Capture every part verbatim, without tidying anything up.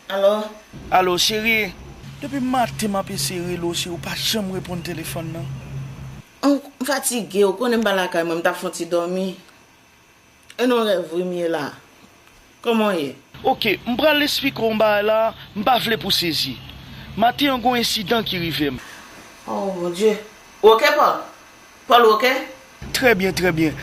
Alo? Alo, cheri. Depi maten m ap eseye rele w, cheri, ou pa janm reponn telefòn nan. M, m fatige, ou konnen m pa lakay mwen, m t ap fè yon ti dòmi. E nan rèv wi m ye la. Kòman w ye? Oke, m pral esplike w yon bagay la, m pa vle pou w sezi. Maten an, gen yon ensidan ki rive m. Oh, mon Dieu. Ou oke, Paul? Paul, ou oke? Trè byen, trè byen.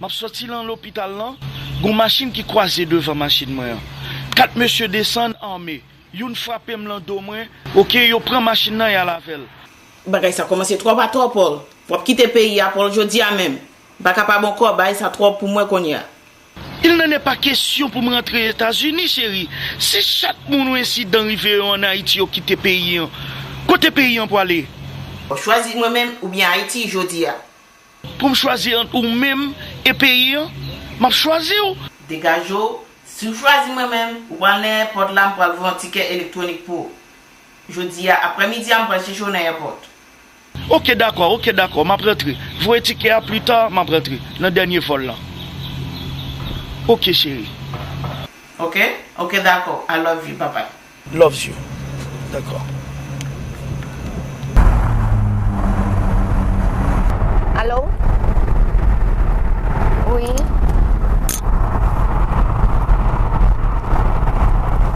M ap sòti nan lopital lan, gen yon machin ki kwaze devan machin mwen an. Kat mesye desann ame. Youn frape m nan do mwen. Oke, yo pran machin nan, y al avè l. Bagay sa kòmanse twòp atò, Paul. W ap kite peyi a, Paul, jodi a menm. M pa kapab ankò, bagay sa twòp pou mwen kounye a. Il n'en est pas question pou m rantre Etazini, cheri. Si chak moun yon ensidan rive yo ann Ayiti, yo kite peyi an, kote peyi an pwale? Ou chwazi mwen menm oubyen Ayiti jodi a? Pou m chwazi ant ou menm e peyi an, m ap chwazi w. Degaje w, si w chwazi mwen menm, ou pral nan èpòt la, m pral voye yon tikè elektwonik pou ou. Jodi a, aprèmidi a, m pral chèche w nan èpòt. Oke, dakò, oke, dakò, m ap rantre. Voye tikè a pli ta, m ap rantre nan dènye vòl lan. Oke, cheri. Oke, oke, dakò. I love you, bye bye. Loves you. Dakò. Alo? Wi.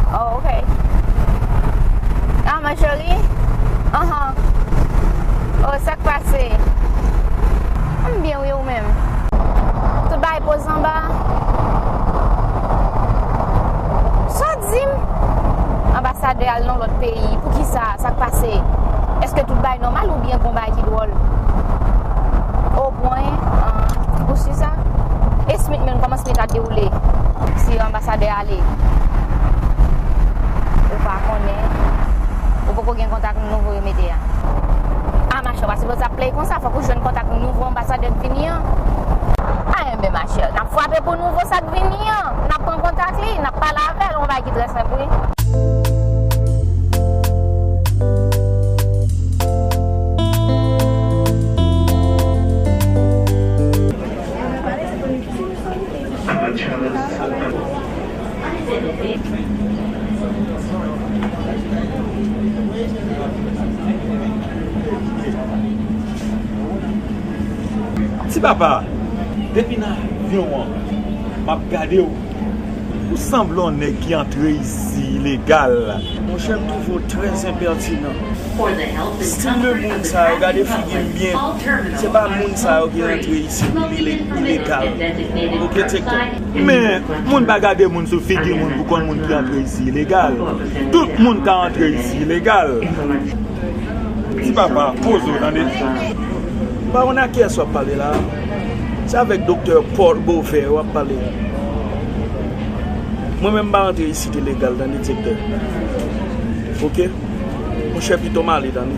Oh, ok. Ah, ma chérie? Ahan. Oh, sa k pase? M byen, wi, ou menm? Tout bagay poze anba. Sa w di m? Anbasadè al nan lòt peyi. Poukisa? Sa k pase? Èske tout bagay nòmal oubyen gon bagay ki dwòl? O pwen, ah, ou si sa? E Smith menm, kòman Smith ap dewoule? Si anbasadè ale, ou pa konnen, ou poko gen kontak nouvo yo mete a. Ah, machè, w pa sipoze ap play konsa, fòk ou jwenn kontak nouvo anbasadè k vini an. Ah, enben, machè, n ap frape pou nouvo sa k vini an. N ap pran kontak li, n ap pale avè l, yon bagay ki trè senp, wi. Ti papa, depi nan avyon an, m ap gade w. Ou sanble yon nèg ki antre isi ilegal. Monchè, m twouve w trè enpètinan. Stil de moun sa yo, gade figi m byen. Se pa moun sa yo ki rantre isi pou ile-, ilegal. Oke, tcheke. Men, moun pa gade moun sou figi moun pou konn moun ki antre isi ilegal. Tout moun ka antre isi ilegal. Ti papa, poze w, tande. M pa konn a kiyès w ap pale la. Se avèk Doktè Paul Beauvais w ap pale. Mwen menm, m pa rantre isit ilegal, tande, direktè. Oke? Monchè, pito m ale, tande.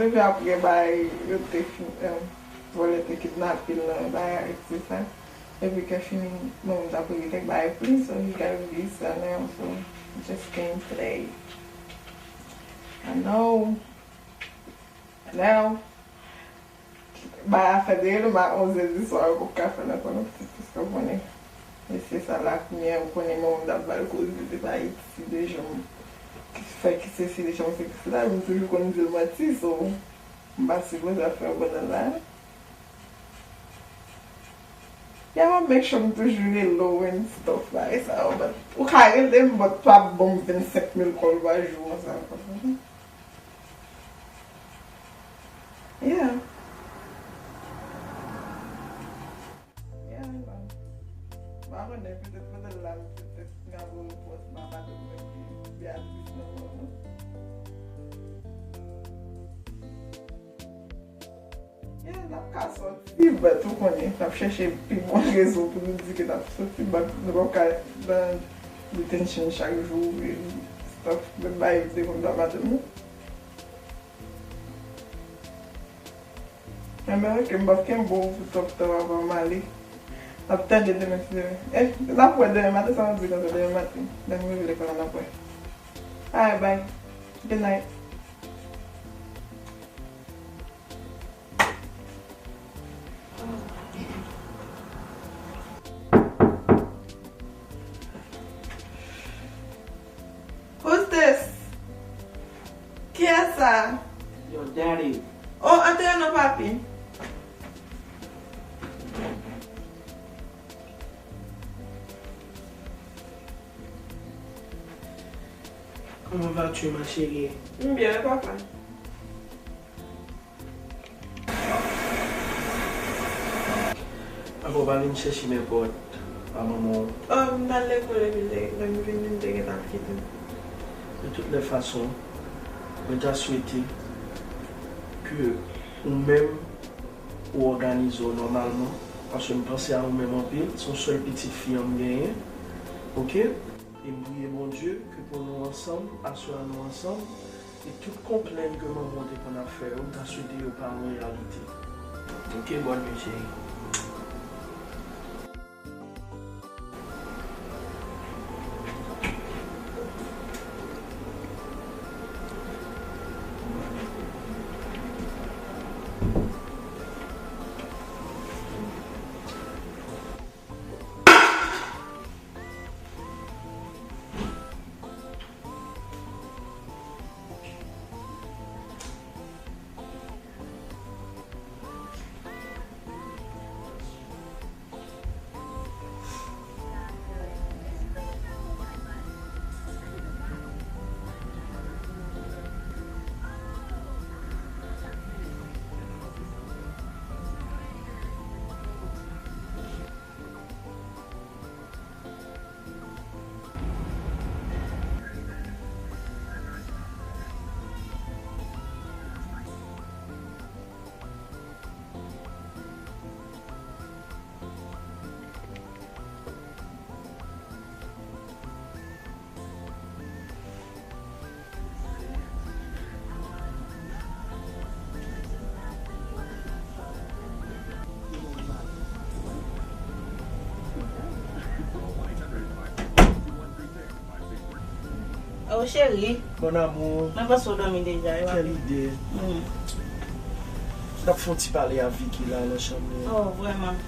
Epi apre bay, yo te fin, eh, vòlè te kidnape l nan bay Ayiti sa. Epi ke fini, bon, m t ap regle kèk bagay pou li, so he got a visa now, so he just came today. I know. Now, bay afè de nou, ma onz è di swa, yo poko ka fè l ankò non pitit, paske w konnen. Mesye sa la kounye a, ou konnen manman m t ap ba l koze de Ayiti, de jan m fè ki sesi, de jan m fè ki sela, m toujou konn di l manti, so, m pa sipoze ap fè yo pandan la. Yeah, I'ma make sure m toujou rele w and stuff, bagay sa yo, but ou ka rele m, but pa ban m vennsenk mil kòb pa jou konsa. Yeah. Yeah, man. M pa konnen, petèt pandan l la, petèt m ka voye yon pòs, m pa konnen ki Beatrice nan non. Yeah, n ap ka sòti, but ou konnen, n ap chèche pi bon rezon pou nou di ke n ap sòti, but nou p ap ka nan detention chak jou, e stuff, menm bagay te konn ba madanm nou. Enben, oke, m p ap kenbe w pou twòp tan avan m ale. N ap tande demen, si Dye vle. Eh, n ap wè demen maten, sa nou di konsa, demen maten. Lè nou rive lekòl la, n ap wè. Alright, bye. Good night. Who's this? Kiyès sa? Yo, daddy. Oh, antre non, papi. Comment vas-tu, ma chérie? M byen, wi, papa. Avan w pale, m chèche nenpòt a manman w. Oh, m t al lekòl epi lè, lè m vini, m te gentan kite. De toutes les façons, mwen ta swete ke ou menm ou òganize w nòmalman, paske m panse a ou menm anpil, se yon sèl pitit fi an m genyen, oke? E m priye Bondye ke pou nou ansanm, aswè a nou ansanm, e tout konplenn ke manman w te konn ap fè yo, m ta swete yo pa yon reyalite. Oke, bòn nuit, cheri. Oh, cheri. Mon amour. Mwen panse w dòmi deja, wi, papi. Quelle idée. Hmm. N ap fè yon ti pale a Vicky la nan chanm li an. Oh, vrèman.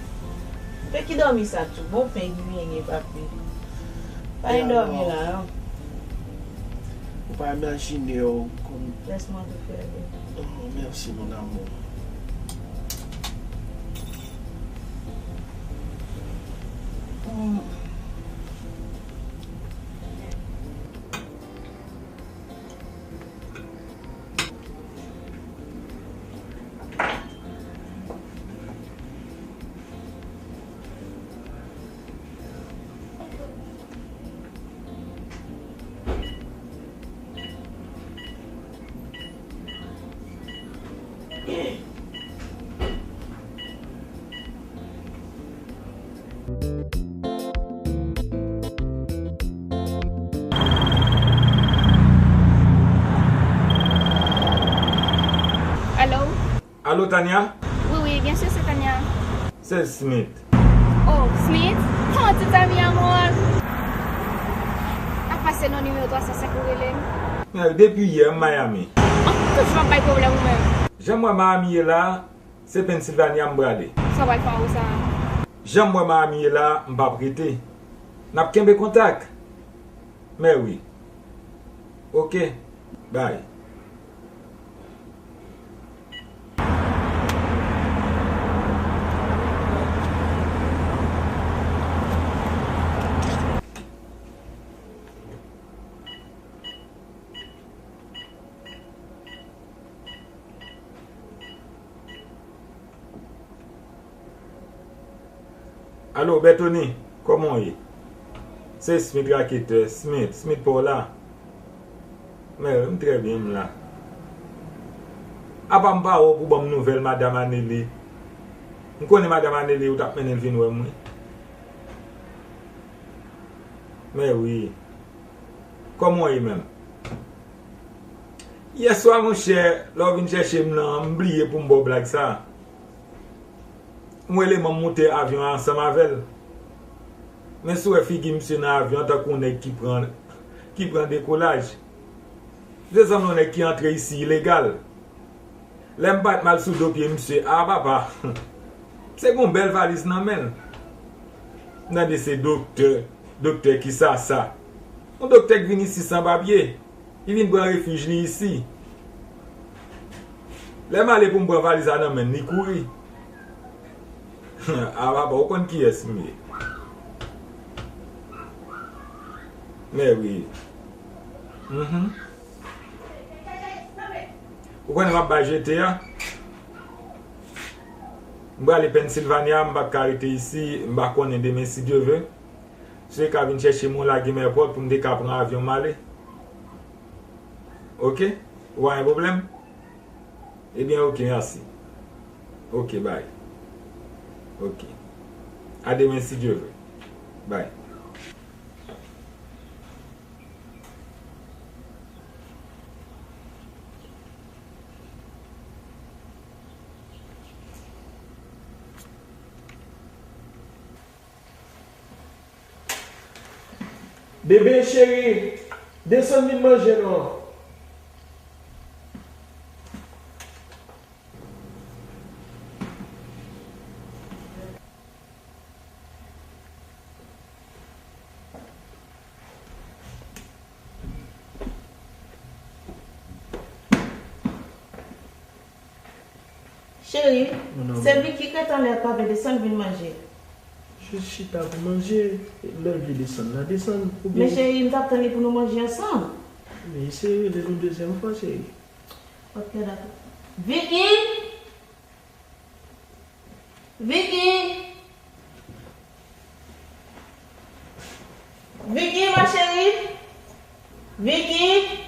Vicky dòmi sa tou. Bon, pen li genyen, papi. Pa endòmi la, non. Ou pa imajine w konn. Laisse-moi te faire. Oh, merci, mon amour. Mm. Alo, Tanya? Oui, oui, bien sûr, c'est Tanya. Se Smith. Oh, Smith? Oh, ti zanmi an mwen. Apa se nan nimewo twa san senk ou rele m? Men, depi yè, m Miami. Oh, toujou ap bay pwoblèm ou menm. Jan m wè Miami ye la, se Pennsylvania m prale. Sa w pral fè anwo sa a? Jan m wè Miami ye la, m p ap rete. N ap kenbe kontak. Mè wi. Oke. Bay. Alo, Bètoni, kòman w ye? Se Smith raketè. Smith, Smith pa w la? Mè, m trè byen, m la. Apa m pa wè w pou ban m nouvèl Madanm Aneli? M konnen Madanm Aneli, ou t ap mennen l vin wè m, wi. Mè wi. Kòman w ye menm? Yèswa, monchè, lè w vin chèche m nan, m bliye pou m ba w blag sa a. Yon eleman m moute avyon an ansanm avè l. Men si w wè figi misye nan avyon an tankou yon nèg ki pran, ki pran dekolaj. Misye sanble yon nèg ki antre isi ilegal. Lè m parèt m al sou do pye misye, a papa! Misye gen yon bèl valiz nan men l. M tande se doktè, doktè kisasa. Yon doktè k vin isi san papye. Li vin pran refij li isi. Lè m ale pou m pran valiz la nan men l, li kouri. A papa, ou konn kiyès m ye. Mè wi. Mhm. Ou konnen m ap bay jete a? M prale Pennsylvania, m p ap ka rete isi, m pa konnen demen si Dye ve. Si w ka vin chèche m, ou lage m èpòt pou m te ka pran avyon m ale. Oke? Ou pa gen pwoblèm? Ebyen, oke, mèsi. Oke, bay. Oke. A demen si Dye ve. Bay. Bebe cheri, desann vin manje non. Cheri, se Vicky k ret anlè a k pa vle desann vin manje. Jis chita pou manje, lè l vle desann la desann. Oubyen... Men cheri, m t ap tann li pou nou manje ansanm. Men eseye rele nou dezyèm fwa, cheri. Ok, dakò. Vicky! Vicky! Vicky, ma chérie! Vicky!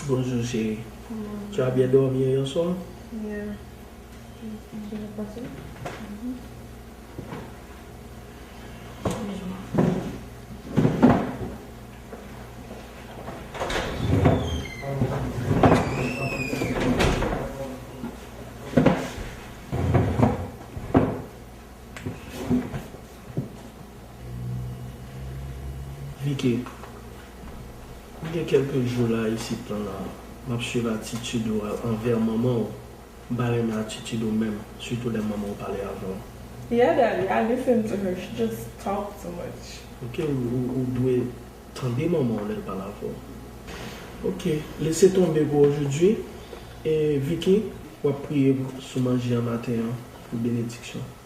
Bonjour chérie. Tu as bien dormi hier soir? Yeah. Vicky, gen kèlke jou la isit lan la, m ap swiv atitid ou a anvè manman w. M pa renmen atitid ou menm, sitou lè manman w pale avè w. Yeah, Daddy, I listen to her. She just talk too much. Ok, ou, ou, ou dwe tande manman w lè l pale avè w. Ok, lese tonbe pou ojodwi. E Vicky, w ap priye sou manje an maten an pou benediksyon.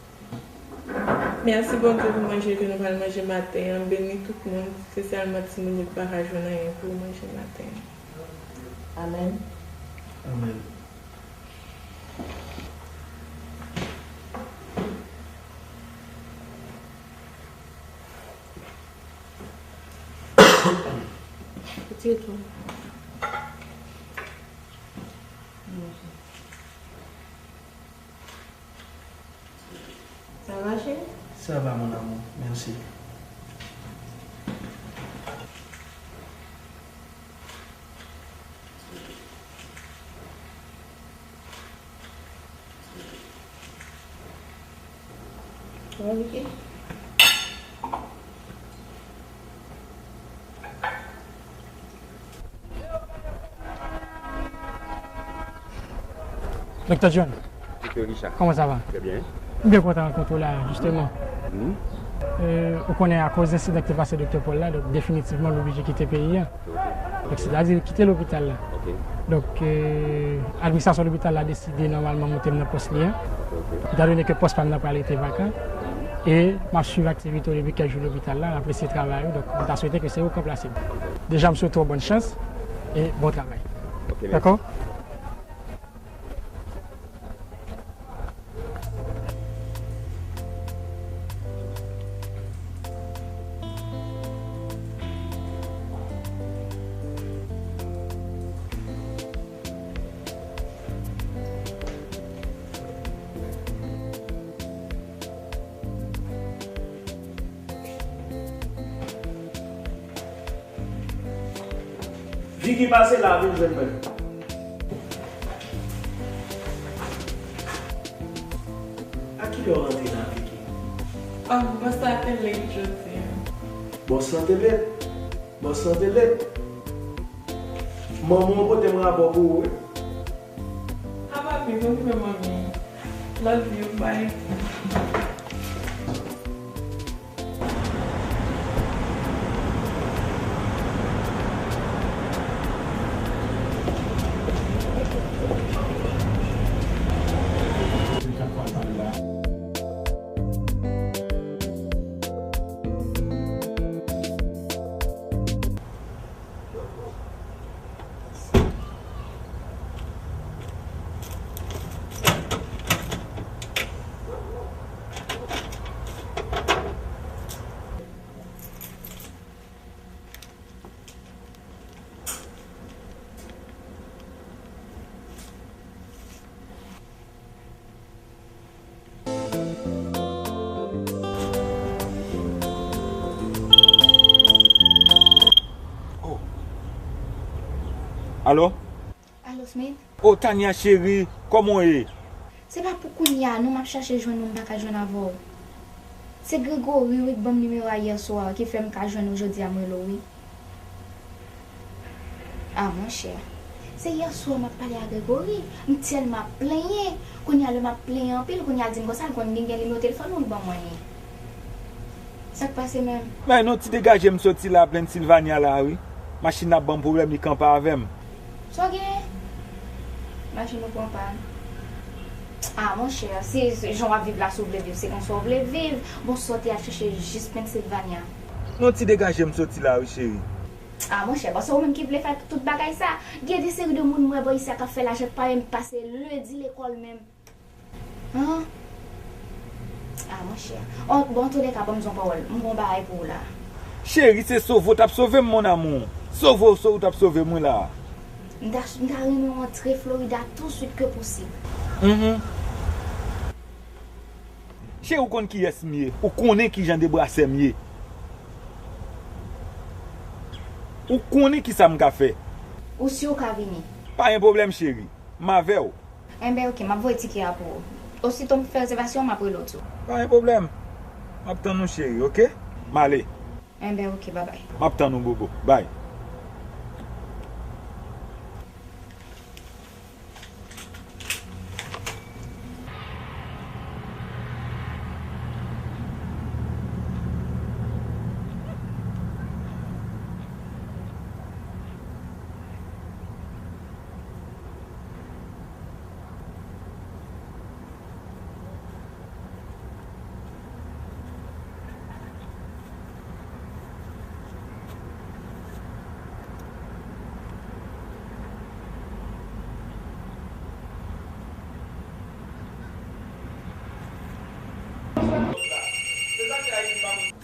Mèsi Bondye pou manje ke nou pral manje maten an. Beni tout moun, espesyalman timoun yo ki pa ka jwenn anyen pou yo manje maten an. Amèn. Amèn. Sa va, cheri? Ça va, mon amour, merci. Doktè John, Doktè Richard, kòman sa va? Très bien. M byen kontan rankontre w la, jisteman. Mhm. Euh, ou konnen, akoz ensidan ki te pase Doktè Paul la, donk definitivman, l oblije kite peyi a. Ok. Donk, sètadi, kite lopital la. Ok. Donk, euh, administrasyon lopital la deside nòmalman monte m nan pòs li a. Ok, ok. Etandone ke pòs pa m nan pral rete vakan, e m ap swiv aktivite w depi kèk jou lopital la, m apresye travay ou, donk, m ta swete ke se ou k ranplase m. Deja, m swete w bòn chans e bon travay. Ok, mèsi. Dakò? Vicky, pase la, vin jwenn mwen. A kilè w rantre la, Vicky? Ah, bòs la te late jodi a. Bòs la te late? Bòs la te late? Manman w pote m rapò pou ou, wi. Ah, papi, okipe manmi. Love you, bye. Oh. Alo? Alo, Smith? Oh, Tania cheri, kòman w ye? Se pa pou kounye a non m ap chache jwenn ou, m pa ka jwenn avè w. Se Gregory wi k ban m nimewo a yè swa ki fè m ka jwenn ou jodi a m rele w wi. Ah, monchè. Se yè swa m ap pale a Gregory. M tèlman ap plenyen. Kounye a lè m ap plenyen anpil, kounye a l di m konsa l konn li gen nimewo telefòn ou, l ban mwen li. Sa k pase menm? Bay non ti degaje m soti la Pennsylvania la wi. Machin nan ap ban m pwoblèm, li kanpe avè m. Sa w genyen? Machin ou pran pàn. Ah, monchè, se, se jan w ap viv la, si w vle viv, se konsa w vle viv. Bon, sa w te al chèche jis Pennsylvania. Non ti degaje m soti la wi, cheri. Ah, monchè, bon, se ou menm ki vle fè tout bagay sa. Gen de seri de moun m wè bò isi a k ap fè lajan k pa menm pase lendi lekòl menm. An? Ah, monchè. An, bon, antoulèka, ban m di yon pawòl. M gon bagay pou ou la. Cheri, se sove w t ap sove m, mon amour. Sove w, sove w t ap sove mwen la. M ta, m ta renmen w antre Florida touswit ke posib. Mhm. Cheri, ou konn kiyès m ye. Ou konnen kijan de brasè m ye. Ou konnen kisa m ka fè. Ou si w ka vini? Pa gen pwoblèm, cheri. M avè w. Enben, oke, m ap voye tikè a pou ou. Osito m fè rezèvasyon an, m ap rele w tou. Pa gen pwoblèm. M ap tann ou, cheri, oke? M ale. Enben, oke, babay. M ap tann ou, bobo. Bay.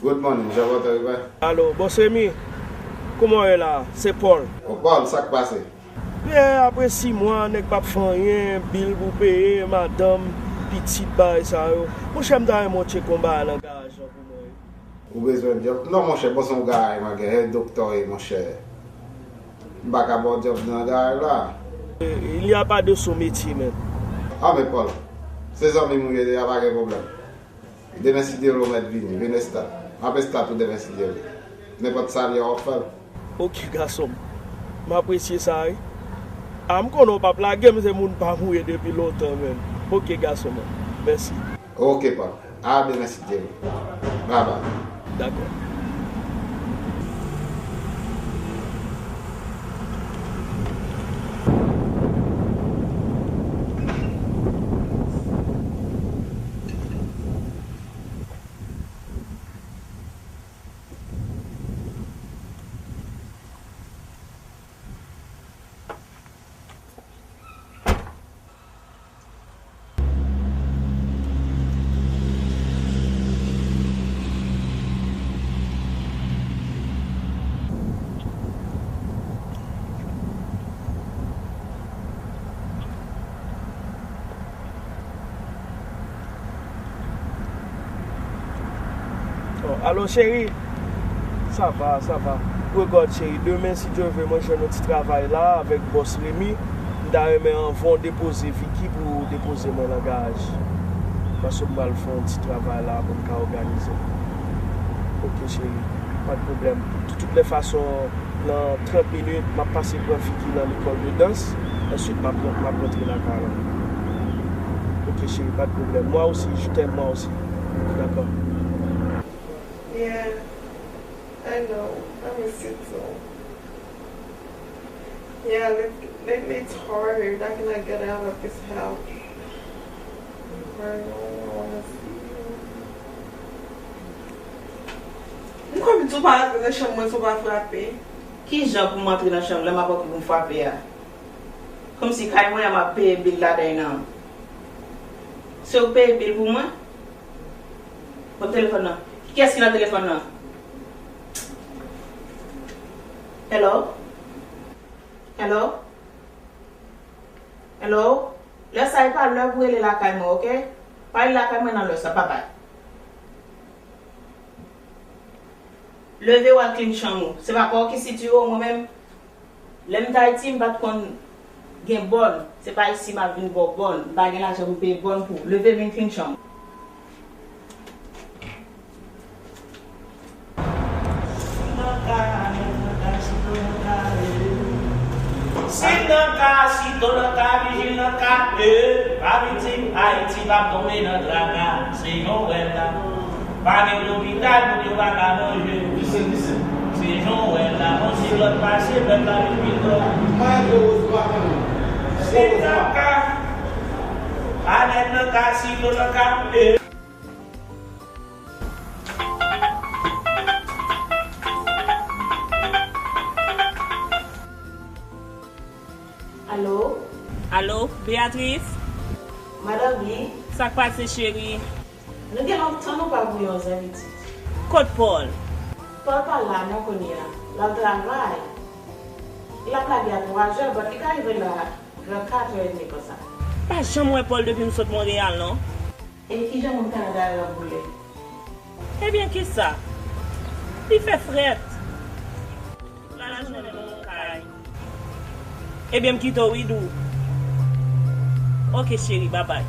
Good morning, Jean Walter Riva. Alo, Bòs Remy, kòman w ye la? Se Paul. Oh, Paul, sa k pase? Byen, apre sis mwa, nèg p ap fè anyen, bil pou peye, madanm, pitit, bagay sa yo. Monchè, m ta renmen w tcheke yon bagay nan garaj lan pou mwen wi. Ou bezwen djòb? Non, monchè, bon, se yon garaj mwen gen, e doktè w ye, monchè. M pa ka ba w djòb nan garaj la. Il n'y a pas de sous-métier, man. Ah, men Paul, se zanmi m ou ye deja, pa gen pwoblèm. Demen, si Dye vle, w mèt vini. Vin estat. M ap estat ou demen, si Dye vle. Nenpòt salè w ap fè l. Ok, gason m. M apresye sa, wi. A, m konnen w p ap lage m, se moun pa m ou ye depi lontan, menm. Ok, gason m. Mèsi. Ok, pa. A demen, si Dye vle. Bye bye. Dakò. Oh, alo, cheri. Sa va, sa va. Regard, cheri, demen, si Dye vle, mwen jwenn yon ti travay la avèk bòs Remy. M ta renmen anvan w depoze Vicky pou w depoze mwen nan garaj. Paske m pral fè yon ti travay la pou m ka òganize m. Ok, cheri, pa de pwoblèm. De toutes les façons, nan trant minit, m ap pase pran Vicky nan lekòl de dans. Answit, m ap, m ap rantre lakay la. Ok, cheri, pa de pwoblèm. Moi aussi, je t'aime, moi aussi. Dakò. Yeah, I know. I miss you too. Yeah, lately, lately it's hard. I cannot get out of this house. I don't wanna see you. M kwè m di w pa rantre nan chanm mwen san w pa frape. Kijan pou m antre nan chanm lè m ap antre pou m frape a? Kòmsi kay mwen an m ap peye bil ladan l nan. Se w k peye bil pou mwen? Ban m telefòn nan. Kiyès ki nan telefòn nan? Hello? Hello? Hello? Lè sa e pa lè pou rele lakay mwen, ok? Pa rele lakay mwen nan lè sa, babay. Leve w al clean chanm ou. Se pa pa w ki sitiye w, mwen menm. Lè m t Ayiti, m pa t konn gen bòn. Se pa isi m ap vin ba w bòn. M pa gen lajan pou m peye bòn pou w. Leve vin clean chanm ou. Si nan ka, si to nan ka, vijil nan ka, e, pa vin di m Ayiti p ap tonbe nan traka. Se jan w wè l la. Pa gen lopital, moun yo pa ka manje. Se jan w wè l la. Yon ti lòt pase, pèp la vin pi dò. Si nan ka, pa nèg nan ka, si to nan ka, e. Alo? Alo, Beatrice? Madanm, wi. Sa k pase, cheri? Nou gen lontan nou pa voye yon zen pitit. Kot Paul? Paul pa la non kounye a. L al travay. L ap lage a twazè, but li ka rive la nan katrè edmi konsa. Pa janm wè Paul depi m sot Monreyal non. E kijan moun Kanada yo ap boule? Ebyen kisa? Li fè frèt. Pral jwenn yon kay. Ebyen m kite w wi dou. Ok cheri, babay.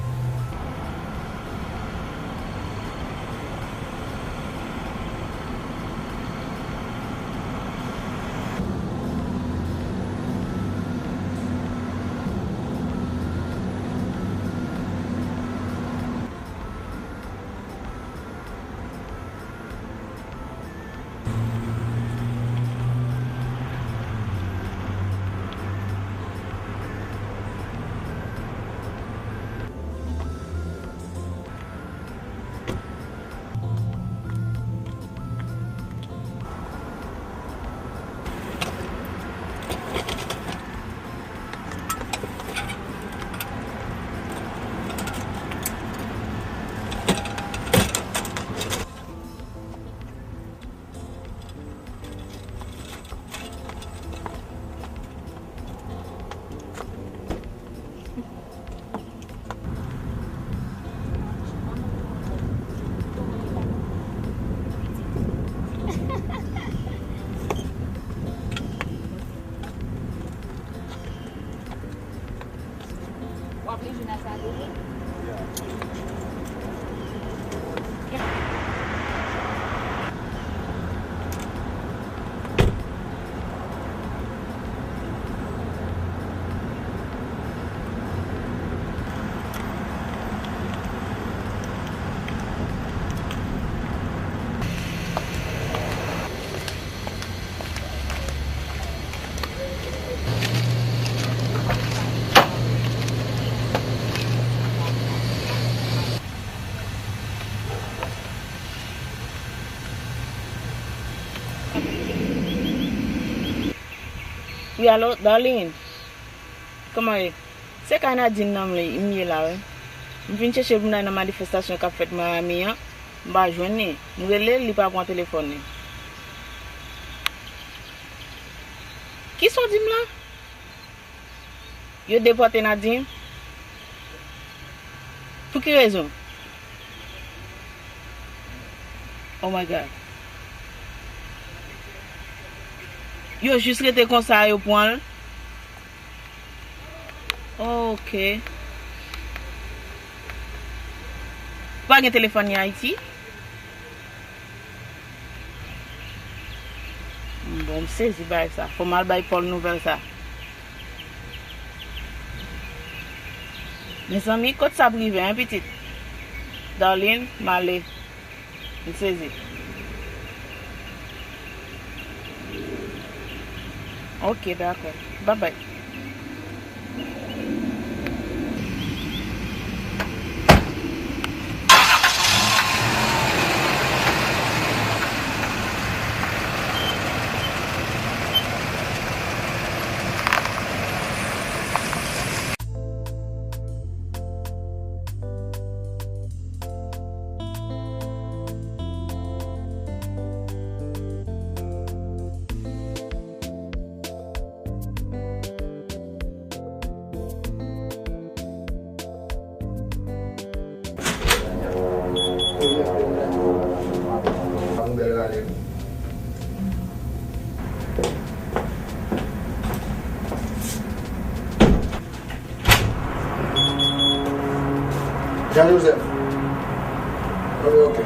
Wi, alo, darling. Kòman ye? Se kay Nadine nan m li, m ye la, wi. M vin chèche pou m nan manifestasyon k ap fèt Miami an, m pa jwenn li. M rele l, li pa pran telefòn li. Kisa w di m la? Yo depòte Nadine? Pou ki rezon? Oh my God. Yo jis rete konsa, yo pran l. Ok. Pa gen telefòn li Ayiti? Bon, m sezi bagay sa. Fò m al bay Paul nouvèl sa. Mezanmi, kot sa ap rive, en, pitit? Darline, m ale. M sezi. Ok, dakò. Babay. Jean Joseph. Ok, ok.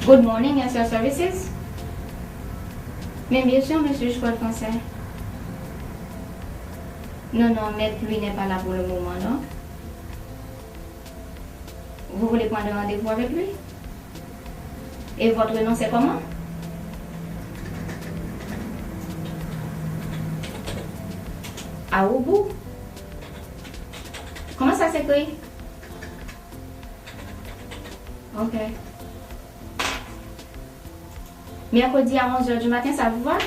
Good morning, S R Services. Mais bien sûr, monsieur, je parle français. Non, non, maître, lui n'est pas là pour le moment, non. Vous voulez prendre rendez-vous avec lui? Et votre nom, c'est comment? Aoubou? Comment ça s'écrit? Ok. Mercredi à onze heures du matin, ça vous va?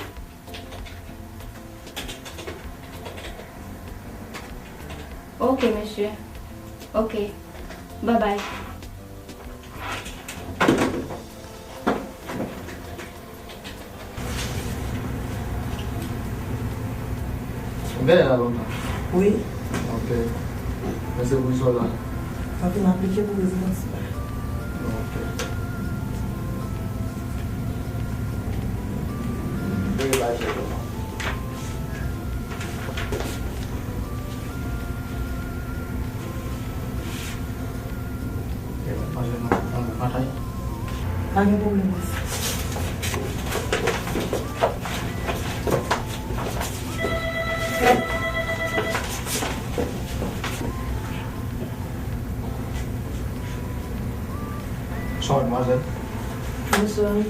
Ok, monsieur. Ok. Bye bye. Ou genyen la lontan? Wi. Ok. Mèsi pou sou la. Ok, m aplike pou rezidans la. Ok. Veye bay chèk ou non. Ok, manje nan, nan, nan kay. Pa gen pwoblèm, bòs. Bonswa, madmwazèl. Bonswa. Ou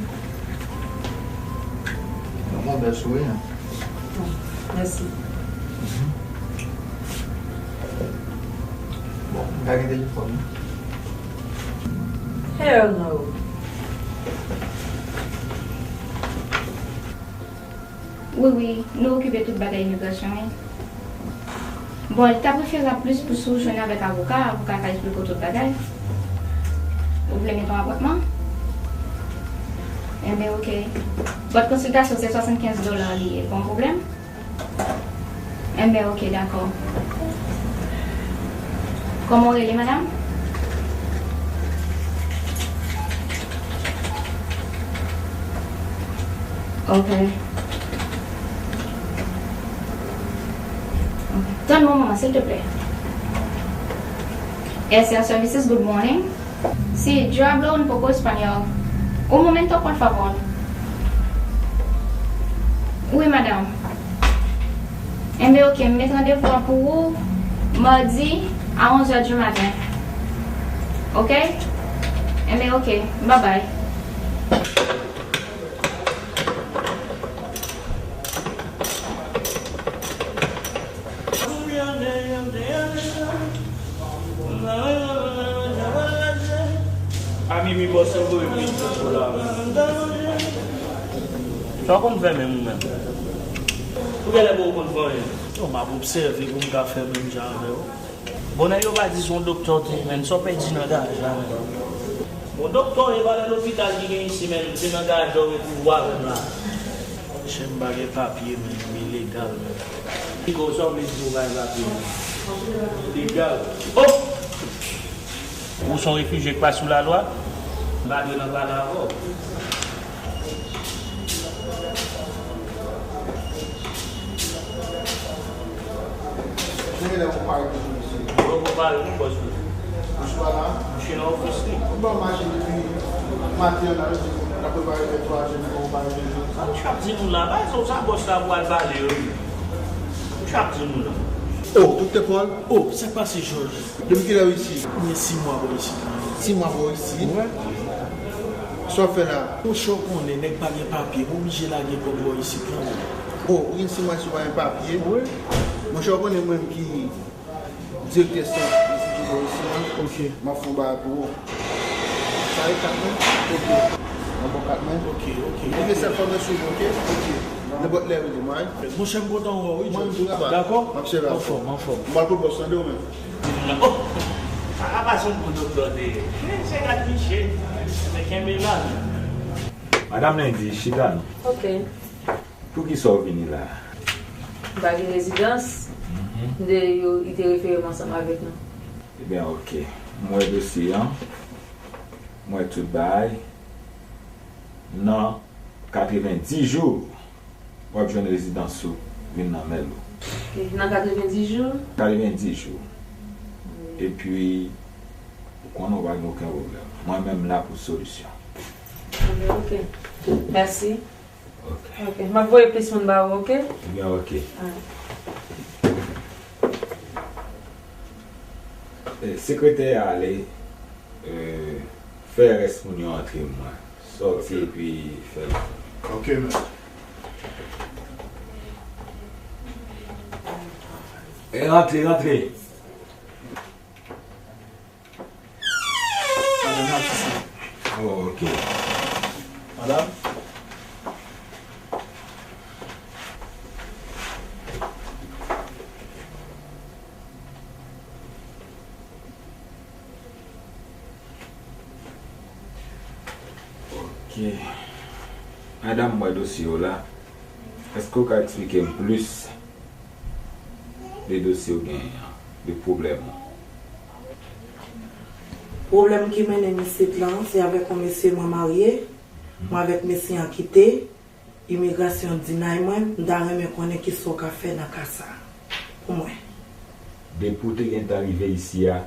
gen yon bèl souri, en. Mèsi. Bon, m ka gen telefòn nan? Hell no. Wi, wi, nou okipe tout bagay imigrasyon, wi. Bon, li ta preferab plis pou si w jwenn avèk avoka, avoka ka esplike w tout bagay. Ou vle mete yon apòtman? Enben, oke. But konsiltasyon se swasannkenz dola li ye, pa yon pwoblèm? Enben, oke, dakò. Kòman w rele, madanm? Ok. Tann mwen, manman, silteplè. S R Services, good morning. Sí, yo hablo un poco español. Un momento, por favor. Wi, madanm. Enben, ok, m met randevou an pou ou madi a onz è di maten. Ok? Enben, ok. Babay. A mimi bòs yo voye m vin jwenn ou la. Sa w konn fè menm ou menm? Ou genlè pa w konn fè anyen. Yo, m ap obsève pou m ka fè menm jan avè w. Bon, nèg yo pa di se yon doktè w te ye, menn, sa w pèdi nan garaj la, menn? Bon, doktè w ye, valè lopital ki gen isi, menn, se nan garaj la w retwouve w avè m la. Monchè, m pa gen papye, menn, m ilegal, menn. Piga w, sa w vle di w pa gen papye, menn? Ilegal. Oh! Ou se yon refijye k pa sou lalwa? M pa dwe nan pale avè w. Genlè ou pare pou misye. Ou poko pare non, bòs mwen. Misye pa la? Misye nan ofis li. Ou pa mache depi maten an, la, yo di l ap prepare fè twa jou, ou pa rive jwenn. Sa misye ap di moun la? Bagay sa, sa bòs la pral pale yo, wi. Misye ap di moun la. Oh, Doktè Paul? Oh, sa k pase, Jòj? Depi kilè ou isi? Mwen sis mwa bò isi la. Sis mwa bò isi? Wi. Sa w ap fè la? Monchè, w konnen, nèg pa gen papye, m oblije lage kòb bò isi kanmenm. Oh, ou gen sis mwa isi, ou pa gen papye? Wi. Monchè, w konnen mwen menm ki direktè sant refijye bò isi an. Ok. M ap fè yon bagay pou ou. Sa e kat mwen? Ok. Mwen ba w kat mwen. Ok, ok. Ou gen sèl fò mwen sou ou, ok? Ok. Nenpòt lè, rele mwen, wi. Monchè, m kontan wè w, wi, Jòj. Mwen menm tou, papa. Dakò? M ap sèvi avè w. Anfòm, anfòm. M pral kote bòs lan demen. Oh! Sa ka pase yon bon doktè w te ye. Men se gad Miche. Men kenbe la. Madanm Landy, chita non. Ok. Poukisa w vini la a? M pa gen rezidans. Mhm. De yo, li te refere m ansanm avèk nou. Ebyen, ok. M wè dosye an. M wè tout bagay. Nan katrevenndis jou, w ap jwenn rezidans ou vin nan men l ou. Ok, nan katrevenndis jou? Katrevenndis jou. Wi. Epi, ou konnen w pa gen okenn pwoblèm. Mwen menm, m la pou solisyon. Ebyen, ok. Mèsi. Ok. Ok. M ap voye plis moun ba ou, ok? Ebyen, ok. Alright. E, sekretè a ale, e, fè rès moun yo antre, mwen sòti epi fè l. Ok, mèt. E, rantre, rantre. Madanm la, kisa? Oh, ok. Madanm? Ok. Madanm, m wè dosye w la. Èske w ka eksplike m plis de dosye w genyen an, de pwoblèm ou? Pwoblèm ki mennen m isit lan, se avèk yon mesye mwen marye. Mwen avèk mesye an kite. Imigrasyon deny mwen, m ta renmen konnen kisa w ka fè nan ka sa a pou mwen. Depi w te gentan rive isi a,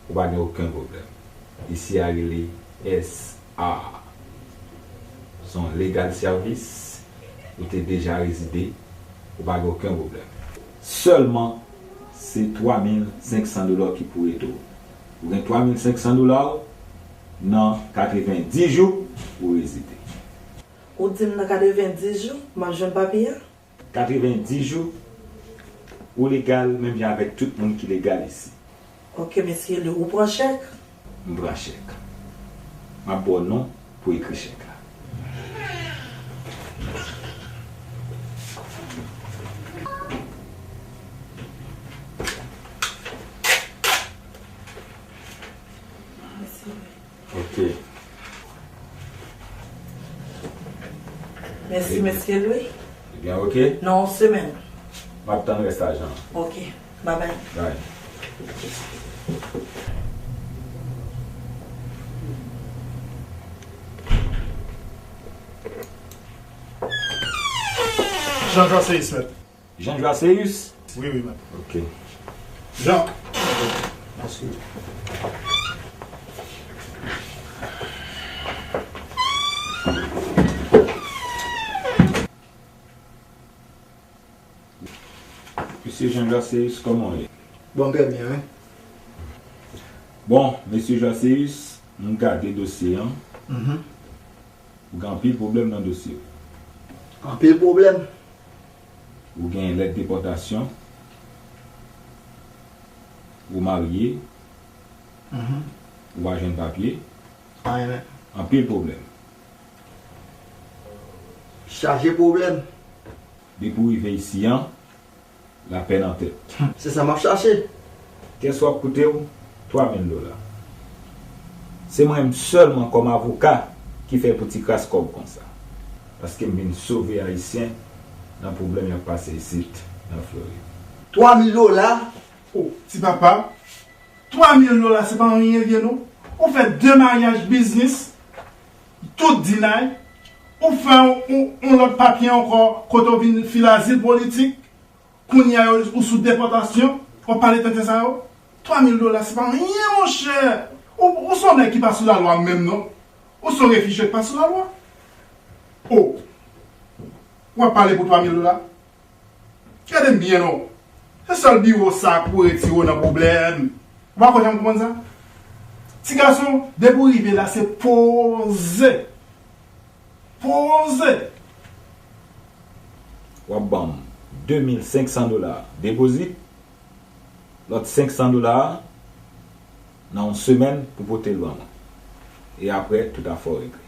ou pa gen okenn pwoblèm. Isi a rele S R. Se yon legal service, ou te deja rezide, ou pa gen okenn pwoblèm. Sèlman, se twa mil senk san dola ki pou ede w. Ou gen twa mil senk san dola w nan katrevenndis jou pou w rezide. Ou di m nan katrevenndis jou, m ap jwenn papye a? Katrevenndis jou, ou legal menm jan avèk tout moun ki legal isi. Ok, mesye Lou, ou pran chèk? M pran chèk. M ap ba w non pou ekri chèk la. Ok. Mèsi, mesye Louis. Ebyen, ok. Nan yon semèn. M ap tann rès lajan an. Ok. Bye bye. Bye. Jean Joaceus, mèt. Jean Joaceus? Wi, wi, mèt. Ok. Jean. Mèsi. Mesye Jean Joaceus, kòman w ye? Bon, trè byen, wi. Bon, mesye Joaceus, m gade dosye an. Mhm. Ou gen anpil pwoblèm nan dosye w. Anpil pwoblèm? Ou gen lèt depòtasyon. Ou marye. Mhm. Ou pa jwenn papye. Anyen menm. Anpil pwoblèm. Chaje pwoblèm. Depi w rive isi an, lapèn an tèt. Se sa m ap chache. Kès w ap koute w? Twa mil dola. Se mwen menm sèlman kòm avoka ki fè pou ti kras kòb konsa. Paske m vin sove Ayisyen nan pwoblèm y ap pase isit, nan Florid. Twa mil dola? O, ti papa, twa mil dola se pa anyen vye non. Ou fè de maryaj biznis, tout dinay, ou fè yon, yon, yon lòt papye ankò kote w vin fil azil politik, kounye a yo, ou sou depòtasyon, w ap pale tenten sa yo? Twa mil dola se pa anyen, monchè. Ou, ou se yon nèg ki pa sou lalwa menm non. Ou se yon refijye ki pa sou lalwa. O, w ap pale pou twa mil dola? Gade m byen non. Se sèl biwo sa k pou retire w nan pwoblèm. Ou pa kwè jan m konprann sa? Ti gason, depi w rive la, se poze. Poze. W ap ban m de mil senk san dola depozit, lòt senk san dola a nan yon semèn pou pote l ban mwen. E apre, tout afè w regle.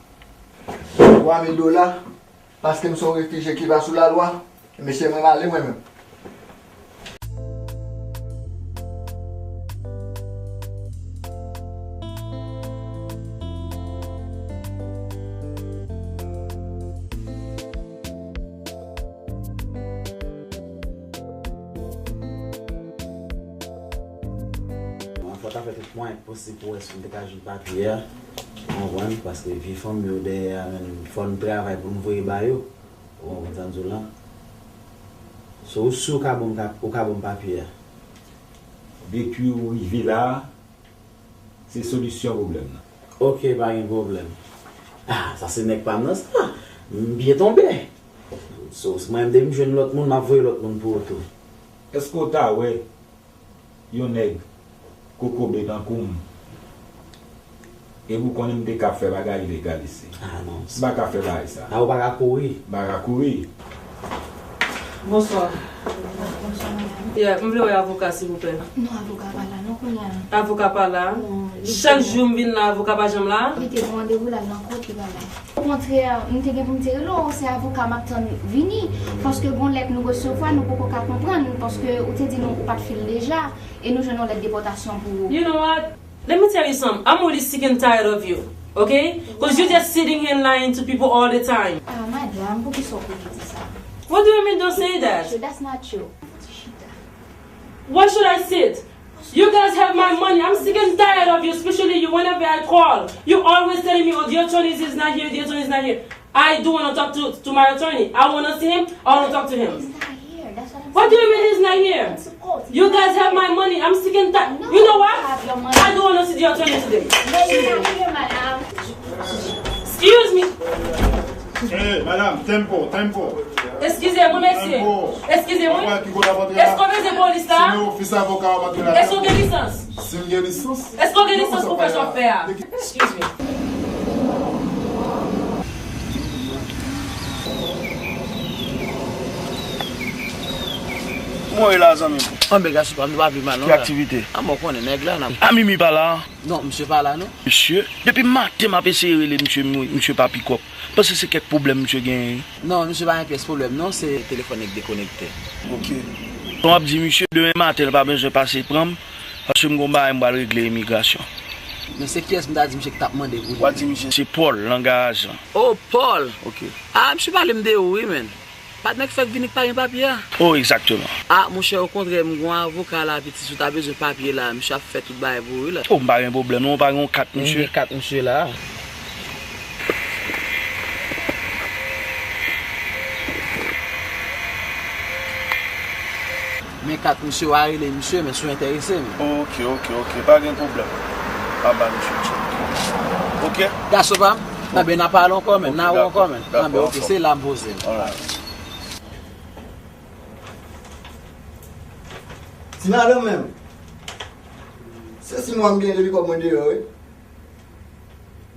Twa mil dola? Paske m se yon refijye ki pa sou lalwa, mesye, mwen m ale mwen menm. Bon, fò w ta fè tout mwayen posib pou wè si m te ka jwenn papye a. Ou konprann? Paske vye fanmi yo dèyè a, menm fò n travay pou n voye ba yo. Ou konprann sa m di w la? So, ou si w ka ban m ka, ou ka ban m papye a? Depi w rive la a, se solisyon pwoblèm nan. Ok, pa gen pwoblèm. Ah, sa se nèg pa m nan sa. M byen tonbe. So, si mwen menm depi m jwenn lòt moun, m ap voye lòt moun pou ou tou. Èske w ta wè yon nèg kokobe tankou m, epi w konnen m te ka fè bagay ilegal isi. Ah, non. M pa ka fè bagay sa. Ah, ou pa ka kouri. M pa ka kouri. Bonswa. Bonswa, madanm. Yeah, m vle wè avoka, silvouplè. Non, avoka pa la, non, kounye a. Avoka pa la? Non, li Chak te jou m vin la, avoka pa janm la? Li te gen randevou la, l nan kòt, li pa la. Okontrè, m te gen pou m te rele w, se avoka m ap tann vini, paske gon lèt nou resevwa, nou poko ka konprann, paske ou te di nou ou pa t fil deja, e nou jwenn yon lèt depòtasyon pou ou. You know what? Let me tell you something. I'm really sick and tired of you, okay? 'Cause you just sitting here and lying to people all the time. Ah, madanm, poukisa w kouri di sa? What do you mean, don't say that? That's not true. Why should I sit? You guys have my money. I'm sick and tired of you, especially you. Whenever I call, you always telling me, "Oh, the attorney is not here, the attorney is not here." I do want to talk to, to my attorney. I want to see him. I want to talk to him. He's not here. That's what I'm What do you mean he's not here? I'm supposed You guys have my money. I'm sick and tired. No, You know what? I have your money. I do want to see the attorney today. No, he's not here, madam. Excuse me. Hey, madam, tempo, tempo. Eskize mwen, mesye. Tempo. Eskize mwen. Èske w bezwen polis la? Se nan ofis avoka w ap antre la. Èske w gen lisans? Si m gen lisans? Èske w gen lisans pou fè sa w fè a? Excuse me. Mwen la, zanmi m. Anben, gason pa m, nou pa viv mal non. Ki aktivite? A, mwen konnen nèg la, n ap A, Mimi pa la? Non, misye pa la non. Misye, depi maten m ap eseye rele misye, misye pa pikòp. Panse se kèk pwoblèm misye genyen. Non, misye pa gen pyès pwoblèm non, se telefòn li k dekonekte. Ok. Sa w ap di misye, demen maten l pa bezwen pase pran m, paske m gon bagay m pral regle imigrasyon. Men se kiyès m ta di misye ki t ap mande pou li? W a di misye se Paul, langaj. Oh, Paul! Ok. Ah, misye pale m de ou wi, menn. Patnè k fèk vini k pa gen papye a? Oh, egzakteman. Ah, monchè, okontrè, m gon avoka la, piti, si w ta bezwen papye la, misye ap fè tout bagay pou ou wi la. Oh, m pa gen pwoblèm non, m pa gen yon kat, misye. M gen kat misye la. Men kat misye, w a rele misye, men si w enterese, men. Ok, ok, ok. Pa gen pwoblèm. M a ba misye tchèk. Ok? Gason pa m? Anben, n a pale ankò, men. N a wè ankò, men. Anben, ok, se la m poze m. Ti madanm menm. Se sis mwa m gen depi kòb mwen deyò, wi.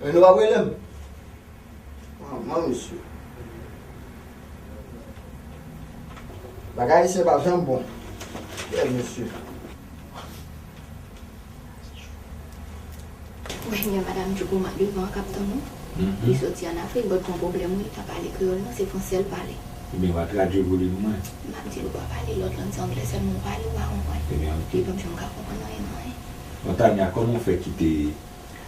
Men nou p ap rele m. Manman, mesye. Bagay ayisyen pa janm bon. Kèl mesye. Ou wè, gen madanm Djoukouma devan an k ap tann ou. Li soti ann Afrik, but gon pwoblèm, wi, li pa pale kreyòl, non, se fransè l pale. Ebyen, w a tradui pou li pou mwen. M ap di l ou pa pale lòt lang, se anglè sèlman w pale, ou pa konprann. Ebyen, ok. Li p ap janm ka konprann anyen nan anyen. Bon, Tania, kòman w fè kite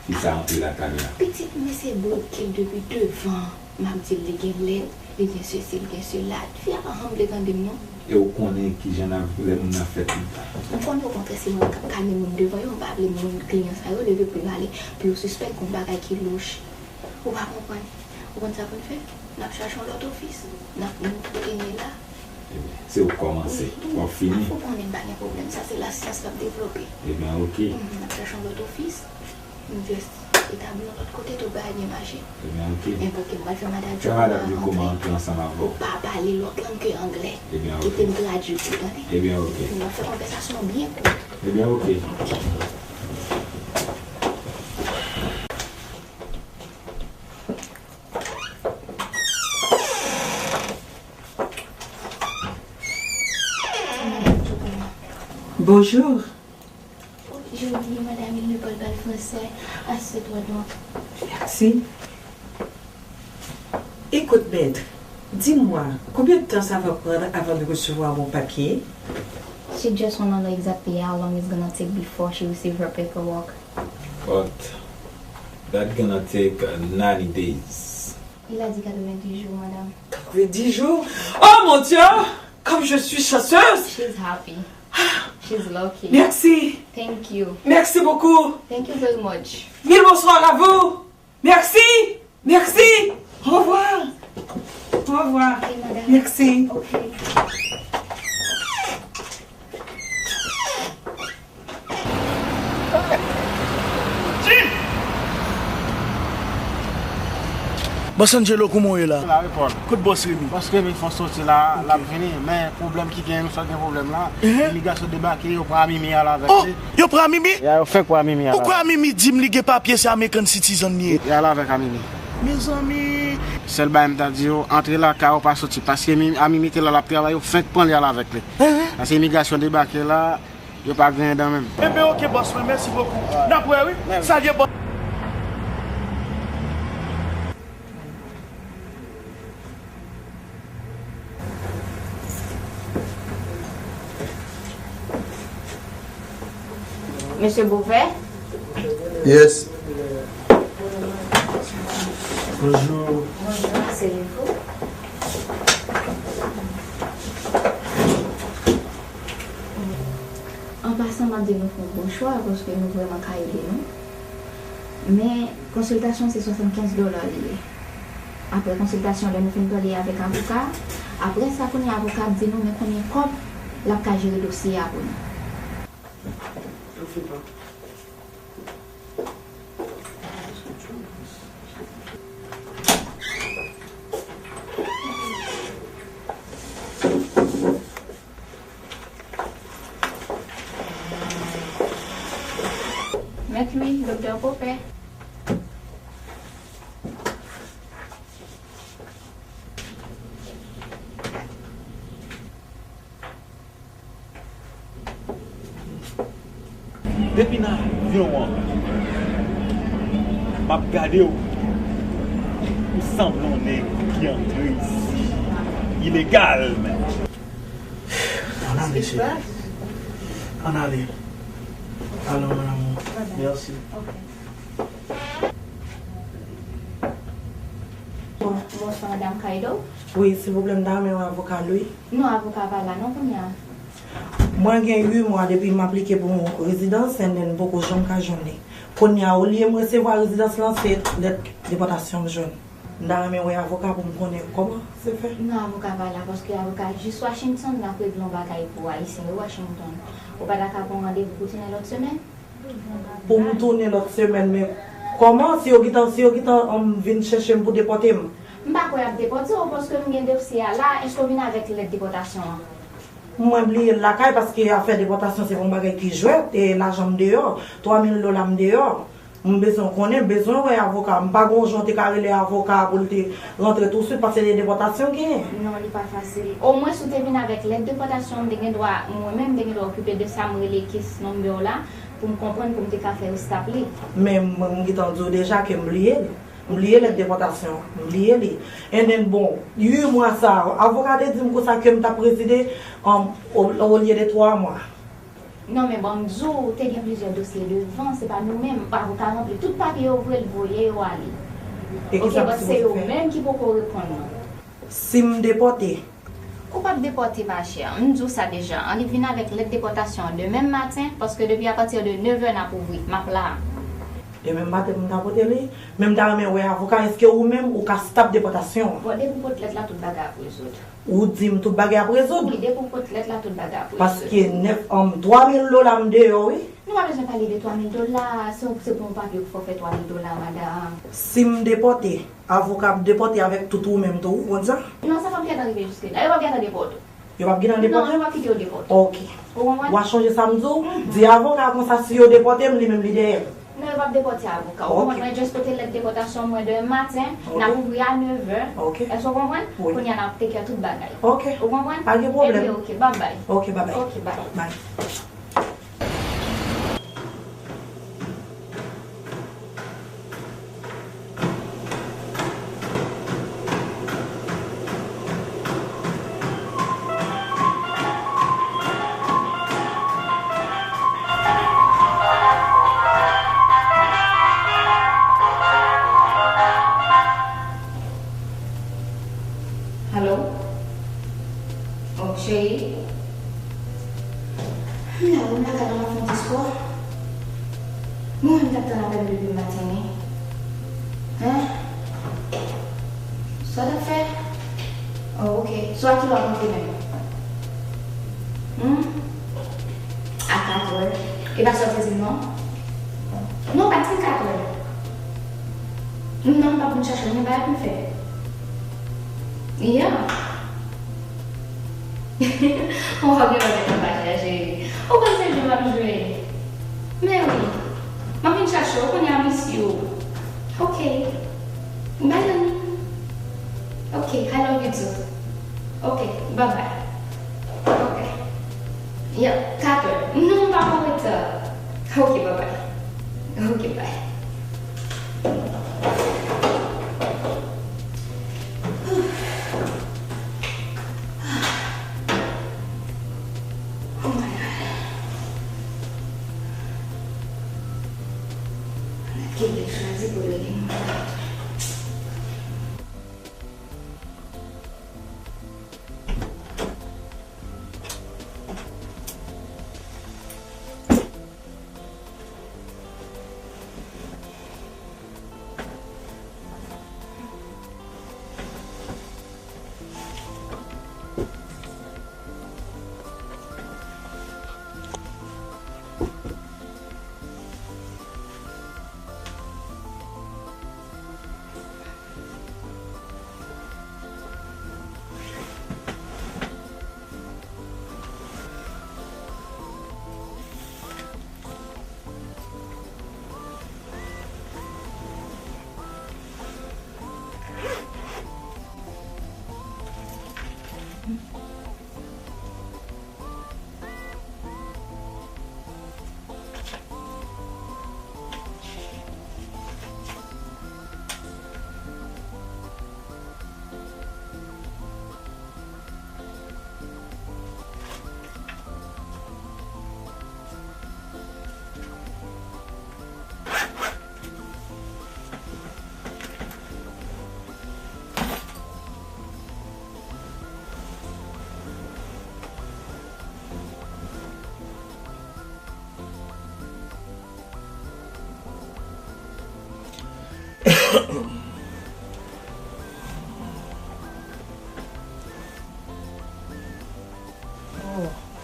fi sa antre la, Tania? Pitit mwen se bloke l depi devan. M ap di l li gen lèt, li gen sesi, li gen sela. Fi a pa janm vle tande m, non. E w konnen kijan n ap, lè moun nan fè tout sa? M konnen, okontrè, se mwen k ap kalme moun devan yo. M pa vle moun, kliyan sa yo leve pou yo ale, pou yo sispèk gon bagay ki louch. Ou pa konprann. Ou konn sa pou n fè? N ap chache yon lòt ofis. N ap, nou kote n ye la. Ebyen, se ou k kòmanse. Wi, w ap fini. Ou konnen m pa gen pwoblèm. Sa se lasyans k ap devlope. Ebyen, ok. Mhm, n ap chache yon lòt ofis. M just etabli yon lòt kote, tout bagay byen mache. Ebyen, ok. Envòke m, m pral fè madanm Djoukouma antre ansanm avè w. Ou pa pale lòt lang ke anglè. Ebyen, ok. Kite m tradui pou ou, tande? Ebyen, ok. Epi n ap fè konvèsasyon an byen kout. Ebyen, ok. Ok. Bonjour. Jolie, madame, il ne parle pas le français. Assieds-toi donc. Merci. Écoute, maître, dis-moi, combien de temps ça va prendre avant de recevoir mon papier? She just wanna know exactly how long it's gonna take before she receive her paperwork. But that gonna take, uh, ninety days. Il a dit quatre-vingt-dix jours, madame. Quatre-vingt-dix jours? Oh mon Dieu! Comme je suis chanceuse! She's happy. She's lucky. Merci. Thank you. Merci beaucoup. Thank you very much. Mille bonsoirs à vous. Merci. Merci. Au revoir. Au revoir. Ok, madame. Merci. Ok. Bòs Angelo, kouman w ye la? La, wi, Paul. Kot bòs Remy? Bòs Remy fè yon soti la, l ap vini, men pwoblèm ki genyen, nou sot gen pwoblèm la. Imigrasyon debake, yo pran Amimi al avèk li. Oh, yo pran Amimi? Ya, yo fenk pran Amimi al avèk li. Ou kwè Amimi di m li gen papye, se American citizen li ye? Y al avèk Amimi. Mezanmi! Sèl bagay m ta di yo, antre lakay ou pa soti, paske Amimi te la, l ap travay, yo fenk pran li al avèk li. Paske imigrasyon debake la, yo pa griyen dan menm. Enben, ok, bòs mwen, mèsi bokou. N ap wè, wi. Salye, bòs. Mesye Bovè? Yes. Bonjou. Bonjou, aseyez-vous. An pasan, m ap di nou fè yon bon chwa, paske nou vrèman ka ede nou. Men, konsiltasyon se swasannkenz dola li ye. Apre konsiltasyon, lè nou fin pale avèk avoka, apre sa, kounye a, avoka ap di nou men konbyen kòb l ap ka jere dosye a pou nou. Mèt Lwi, Doktè Popè. Depi nan avyon an, m ap gade w, ou sanble yon nèg ki antre isi ilegalman. Ann ale, cheri. Ann ale. Allons, mon amour. Merci. Bon, bonswa, madam Kaido. Wi, silvouplè, m ta renmen wè avoka l, wi. Non, avoka a pa la non kounye a. Mwen gen uit mwa depi m aplike pou yon rezidans, and then m poko janm ka jwenn li. Kounye a, olye m resevwa rezidans lan, se lèt depòtasyon m jwenn. M ta renmen wè avoka pou m konnen kòman se fè. Non, avoka pa la, paske avoka jis Washington l ap regle yon bagay pou Ayisyen yo Washington. Ou pa ta ka pran randevou pou tounen lòt semèn? Pou m tounen lòt semèn, men kòman, si yo gentan, si yo gentan, um, vin chèche m pou depòte m? M pa kwè y ap depòte w, paske m gen dosye a la. Èske w vin avèk lèt depòtasyon an? Mwen bliye l lakay, paske afè depòtasyon se pa yon bagay ki jwèt, e lajan m deyò, twa mil dola m deyò. M bezwen konnen, m bezwen wè avoka. M pa gon jan w te ka rele avoka pou l te rantre touswit, paske se depòtasyon genyen. Non, li pa fasil. Omwen, si w te vin avèk lèt depòtasyon, m te gen dwa, mwen menm, m te gen dwa okipe de sa, m rele case number w la, pou m konprann, pou m te ka fè restap li. Men mwen, m gentan di w deja ke m bliye l. M bliye lèt depòtasyon an. M bliye li. And then, bon, uit mwa sa a, avoka te di m konsa ke m t ap rezide, um, o, olye de twa mwa. Non, men ban m di w, te gen plizyè dosye devan, se pa nou menm. Avoka ranpli tout papye yo, voye l, voye yo ale. E kisa m sipoze fè? Se yo menm ki poko reponn nou. Si m depòte? Ou p ap depòte, machè. M di w sa deja. Annik vin avèk lèt depòtasyon an demen maten, paske depi apati de nevè n ap ouvri, m ap la. Demen maten pou m ta pote li? Men m ta renmen wè avoka, èske ou menm ou ka stop depòtasyon an? Bon, depi w pot lèt la, tout bagay ap rezoud. Ou di m tout bagay ap rezoud? Wi, depi w pot lèt la, tout bagay ap rezoud. Paske nèf, um, twa mil dola m deyò, wi. Nou pa bezwen pale de twa mil dola, se, se pou yon papye pou fè twa mil dola, madanm. Si m depòte, avoka ap depòte avèk tout ou menm tou, ou konn sa? Non, sa p ap gentan rive jiske la. Yo p ap gentan depòte w. Yo p ap gentan depòte m? Non, yo p ap kite yo depòte w. Ok. Ou konprann? W a chonje sa m di w? Mhm. Di avoka konsa si yo depòte m, li menm li dèyè m. Non, yo p ap depòte avoka. Ou konprann? Ok. Mwen just pote lèt depòtasyon mwen demen maten, n ap ouvri a nevè. Ok. Èske w konprann? Wi. Kounye a n ap take care tout bagay. Ok. Ou konprann? Pa gen pwoblèm. Ebyen, ok, bye bye. Ok, bye bye. Ok, bye. Bye. Alo? Oh, cheri? M la wi, m lakay la, m ap fè yon ti spò. Mwen menm t ap tann apèl ou depi maten, wi. Hein? Sa w t ap fè? Oh, ok. So a kilè w ap rantre menm? Hmm? A katrè. E pa sa w te di m non? Non, w pa t di m katrè. Non, m p ap vin chache w, gen bagay pou m fè. Yeah. Ou pa gen bagay nan paj la, cheri. Ou konn se jwe m ap jwe. Men wi. M ap vin chache w, kounye a, m isi w. Ok. Bye, honey. Ok, I love you too. Ok, bye bye. Ok. Yeah, katrè. Non, m pa pran reta. Ok, bye bye. Ok, bye. Oh my God. Ann ap kite l chwazi pou l rele mwen.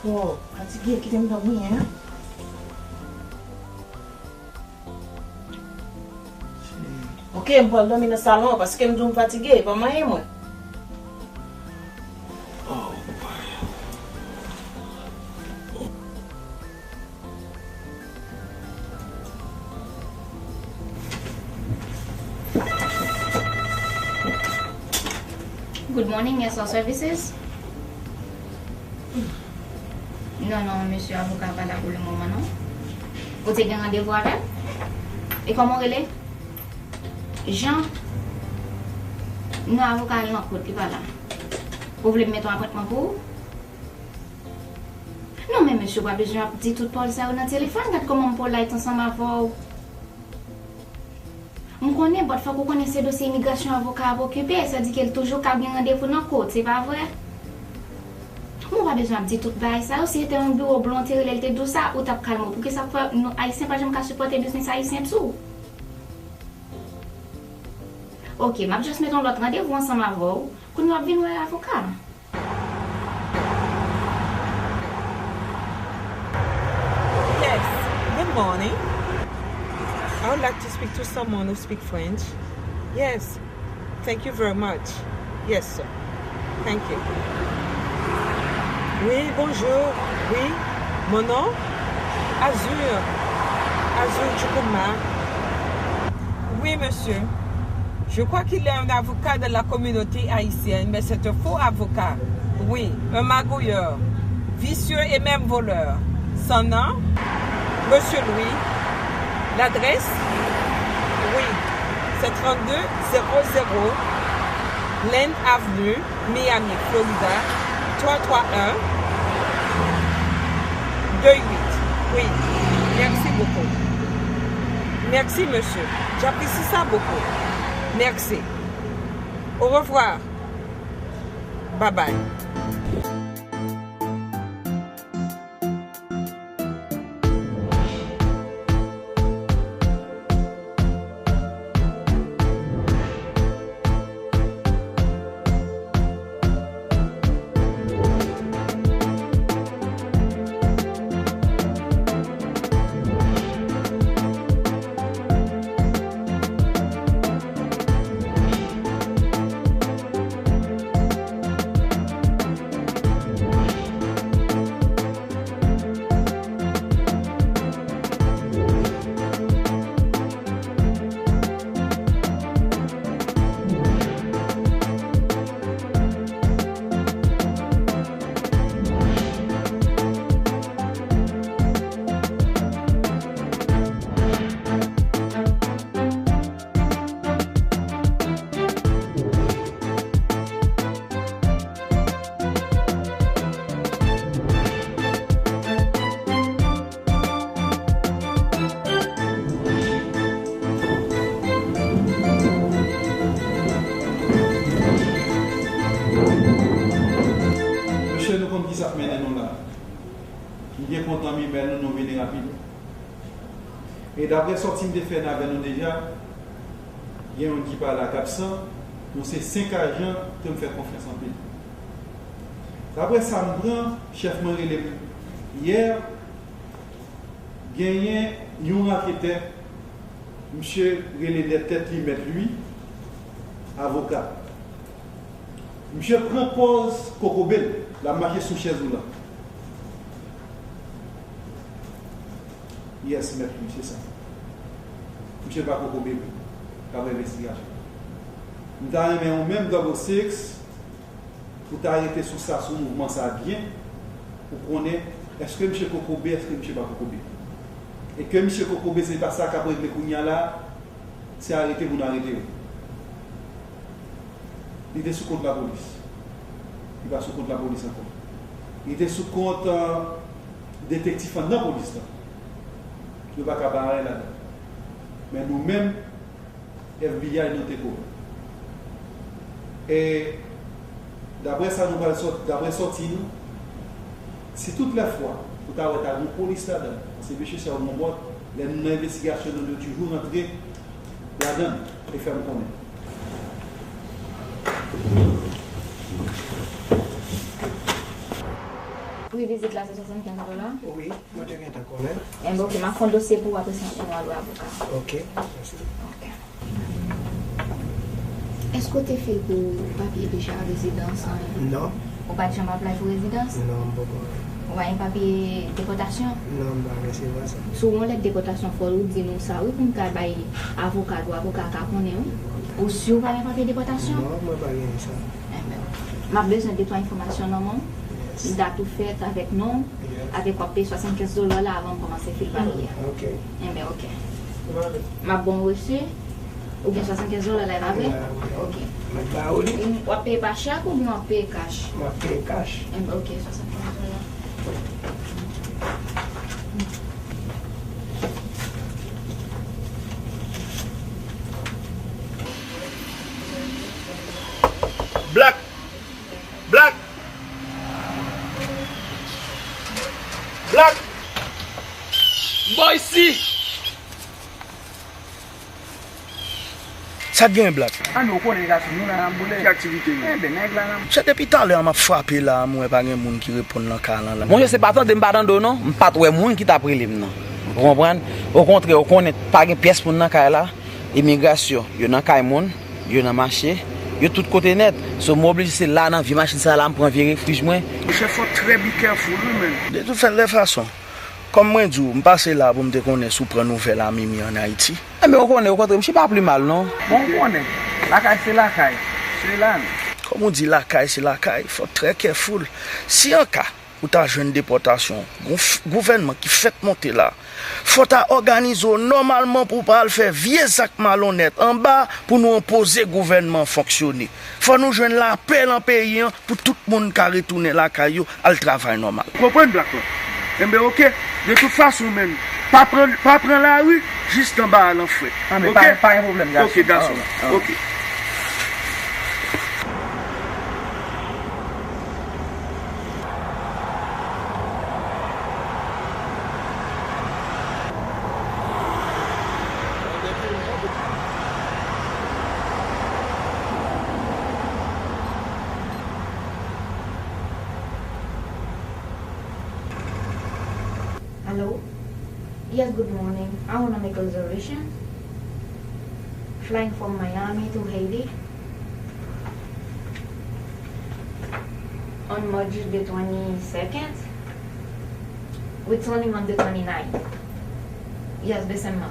Oh, fatige, kite m dòmi, en. Ok, m pral dòmi nan salon an, paske m di w m fatige, e pa manyen mwen. Oh, boy. Good morning, yes, all services. Non, non, mesye avoka pa la pou le moman, non. Ou te gen randevou avè l? E kòman w rele? Jean? Non, avoka a nan kot, li pa la. Ou vle m mete yon apwentman pou ou? Non, men mesye, ou pa bezwen ap di tout pawòl sa yo nan telefòn. Gad kòman m polite ansanm avè w. M konnen, but fòk ou konnen se dosye imigrasyon avoka ap okipe, sa di ke l toujou ka gen randevou nan kot, se pa vre? Mwen pa bezwen ap di tout bagay sa yo, si se te yon biwo blan te rele l te di w sa, ou t ap kalme w. Poukisa k fè nou Ayisyen pa janm ka sipòte biznis Ayisyen tou? Ok, m ap just mete yon lòt randevou ansanm avè w, kounye a w ap vin wè avoka. Yes, good morning. I would like to speak to someone who speak French. Yes, thank you very much. Yes, sir. Thank you. Oui, bonjour. Oui, mon nom? Azur. Azur Chukwuma. Oui, monsieur. Je crois qu'il y a un avocat dans la communauté haïtienne, mais c'est un faux avocat. Oui, un magouilleur, vicieux et même voleur. Son nom, Monsieur Louis. L'adresse, oui, c'est trente-deux zéro zéro Lynn Avenue, Miami, Florida, trois trois un deux huit. Oui, merci beaucoup. Merci, monsieur. J'apprécie ça beaucoup. Merci. Au revoir. Bye bye. Mesye, nou konn ki sa k mennen nou la. M byen kontan, m byen bèl, nou, nou vini rapid. E daprè sòti m te fè avè nou deja, gen youn ki pa la, k absan, nou se senk ajan ke m fè konfyans anpil. Daprè sa m pran, chèf mwen rele m yè, genyen yon raketè, misye rele de tèt li Mèt Lwi, avoka. Misye pran pòz kokobe l, l ap mache sou chèz ou la. Yes, Mèt Lwi, se sa. Misye pa kokobe vre, daprè envestigasyon. M ta renmen ou menm, Double Six, pou ta rete sou sa, sou mouvman sa byen, pou konnen èske misye kokobe, èske misye pa kokobe. E ke misye kokobe, se pa sa k ap regle kounye a la, se arete pou n arete yo. Li te sou kont lapolis. Li pa sou kont lapolis ankò. Li te sou kont, euh, detektif anndan polis la. Yo pa ka bare ladan. Men nou menm, F B I, nou te kore. E daprè sa nou pral sòt-, daprè sòti nou, si tout lè fwa ou ta wè ta gen polis ladan, paske mesye sa yo gon bòt, lè nou nan envestigasyon nou, yo toujou rantre ladan e fè m konnen. Pri vizit la se swasannkenz dola. Wi, mwen te gentan konnen. Enben, oke, m ap fè yon dosye pou w, apre sa, ou al wè avoka. Oke, mèsi. Oke. Èske w te fil pou papye deja rezidans, anyen? Non. Ou pa t janm aplay pou rezidans? Non, m poko. Ou pa gen papye depòtasyon? Non, m pa resevwa sa. Si w gen yon lèt depòtasyon, fò w di nou sa, wi, pou n ka bay avoka, pou avoka ka konnen, wi. Ou si w pa gen papye depòtasyon? Non, mwen pa gen sa. Enben, oke. M ap bezwen de twa enfòmasyon nan men w. Yes. Dat ou fèt avèk non w, yes, avèk w ap peye swasannkenz dola la avan m kòmanse fil papye a. Mm, oke. Enben, oke. M ap bon resi. Ou gen swasannkenz dola la, e pa vre? Wi, wi. Oke. Mwen ba ou li. W ap peye pa chèk oubyen w ap peye kach? M ap peye kach. Enben, oke, swasannkenz dola. Black! Black! Black! Bò isi! Sa k gen, Black? Ann, ou konnen gason, nou la n ap boule. Ki aktivite nou? Enben, nèg la n ap... Chè, depi talè a m ap frape la, m wè pa gen moun ki reponn nan kay lan la. Monchè, se pa tande m pa tande w non, m pa t wè moun ki t ap rele m nan. Ou konprann? Okontrè, ou konnen pa gen pyès moun nan kay la. Imigrasyon, yo nan kay moun, yo nan mache, yo tout kote nèt. So, m oblije se la nan vye machin sa la, m pran vye refij mwen. Monchè, fò w trè be careful, wi, men. De tout fè, lè fason, kòm mwen di w, m pase la pou m te konnen si w pran nouvèl a Mimi ann Ayiti. Enben, ou konnen, okontrè, misye pa pli mal, non. Bon, ou konnen, lakay se lakay, se la n. Kòm ou di, lakay se lakay, fò w trè careful. Si an ka ou ta jwenn depòtasyon, gon f-, gouvènman ki fèk monte la, fò w ta òganize w nòmalman pou w pa al fè vye zak malonèt anba pou nou enpoze gouvènman an fonksyone. Fò nou jwenn lapè nan peyi an pou tout moun ka retounen lakay yo, al travay nòmal. Konprann, Black la? Enben, oke. De tout fason, menm, pa pran, pa pran lari jis anba a lan frèt. Anben, pa, pa gen pwoblèm, gason. Oke, gason. Anben, anben. Oke. Hello? Yes, good morning. I wanna make a reservation. Flying from Miami to Haiti on March the twenty-second, returning on the twenty-ninth. Yes, December.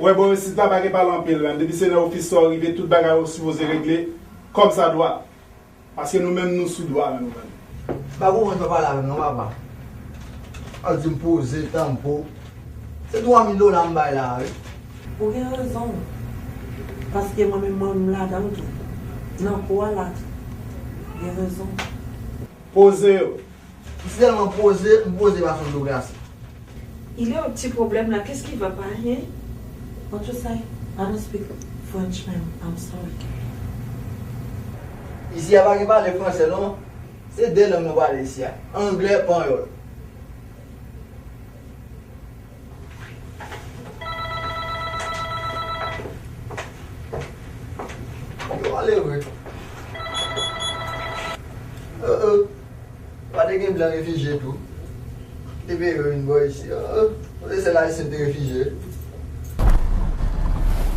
Ou wè bò isit la pa gen pale anpil la. Depi se nan ofis sa w rive, tout bagay ou sipoze regle kòmsadwa. Paske nou menm nou sou dwa menm, nou menm. Pa konprann sa w pale avè m non, papa. Al di m poze, tanpo. Se twa mil dola m bay la a, wi. Ou gen rezon. Paske mwen menm, mwen menm ladan l tou. Nan kou a la tou. Gen rezon. Poze yo. M sèlman poze, m poze pa son do glase. Il y a un petit problème là, qu'est-ce qui va pas, hein? What you say? I don't speak French, ma'am. I'm sorry. Isi a pa gen pale fransè non. Se de lang nou pale isi a. Anglè, panyòl. Yo ale vre. Uh-uh. Pa te gen blan refijye tou. Te peye yo vin bò isi. Uh-uh. Kote sèl ayisyen te refijye.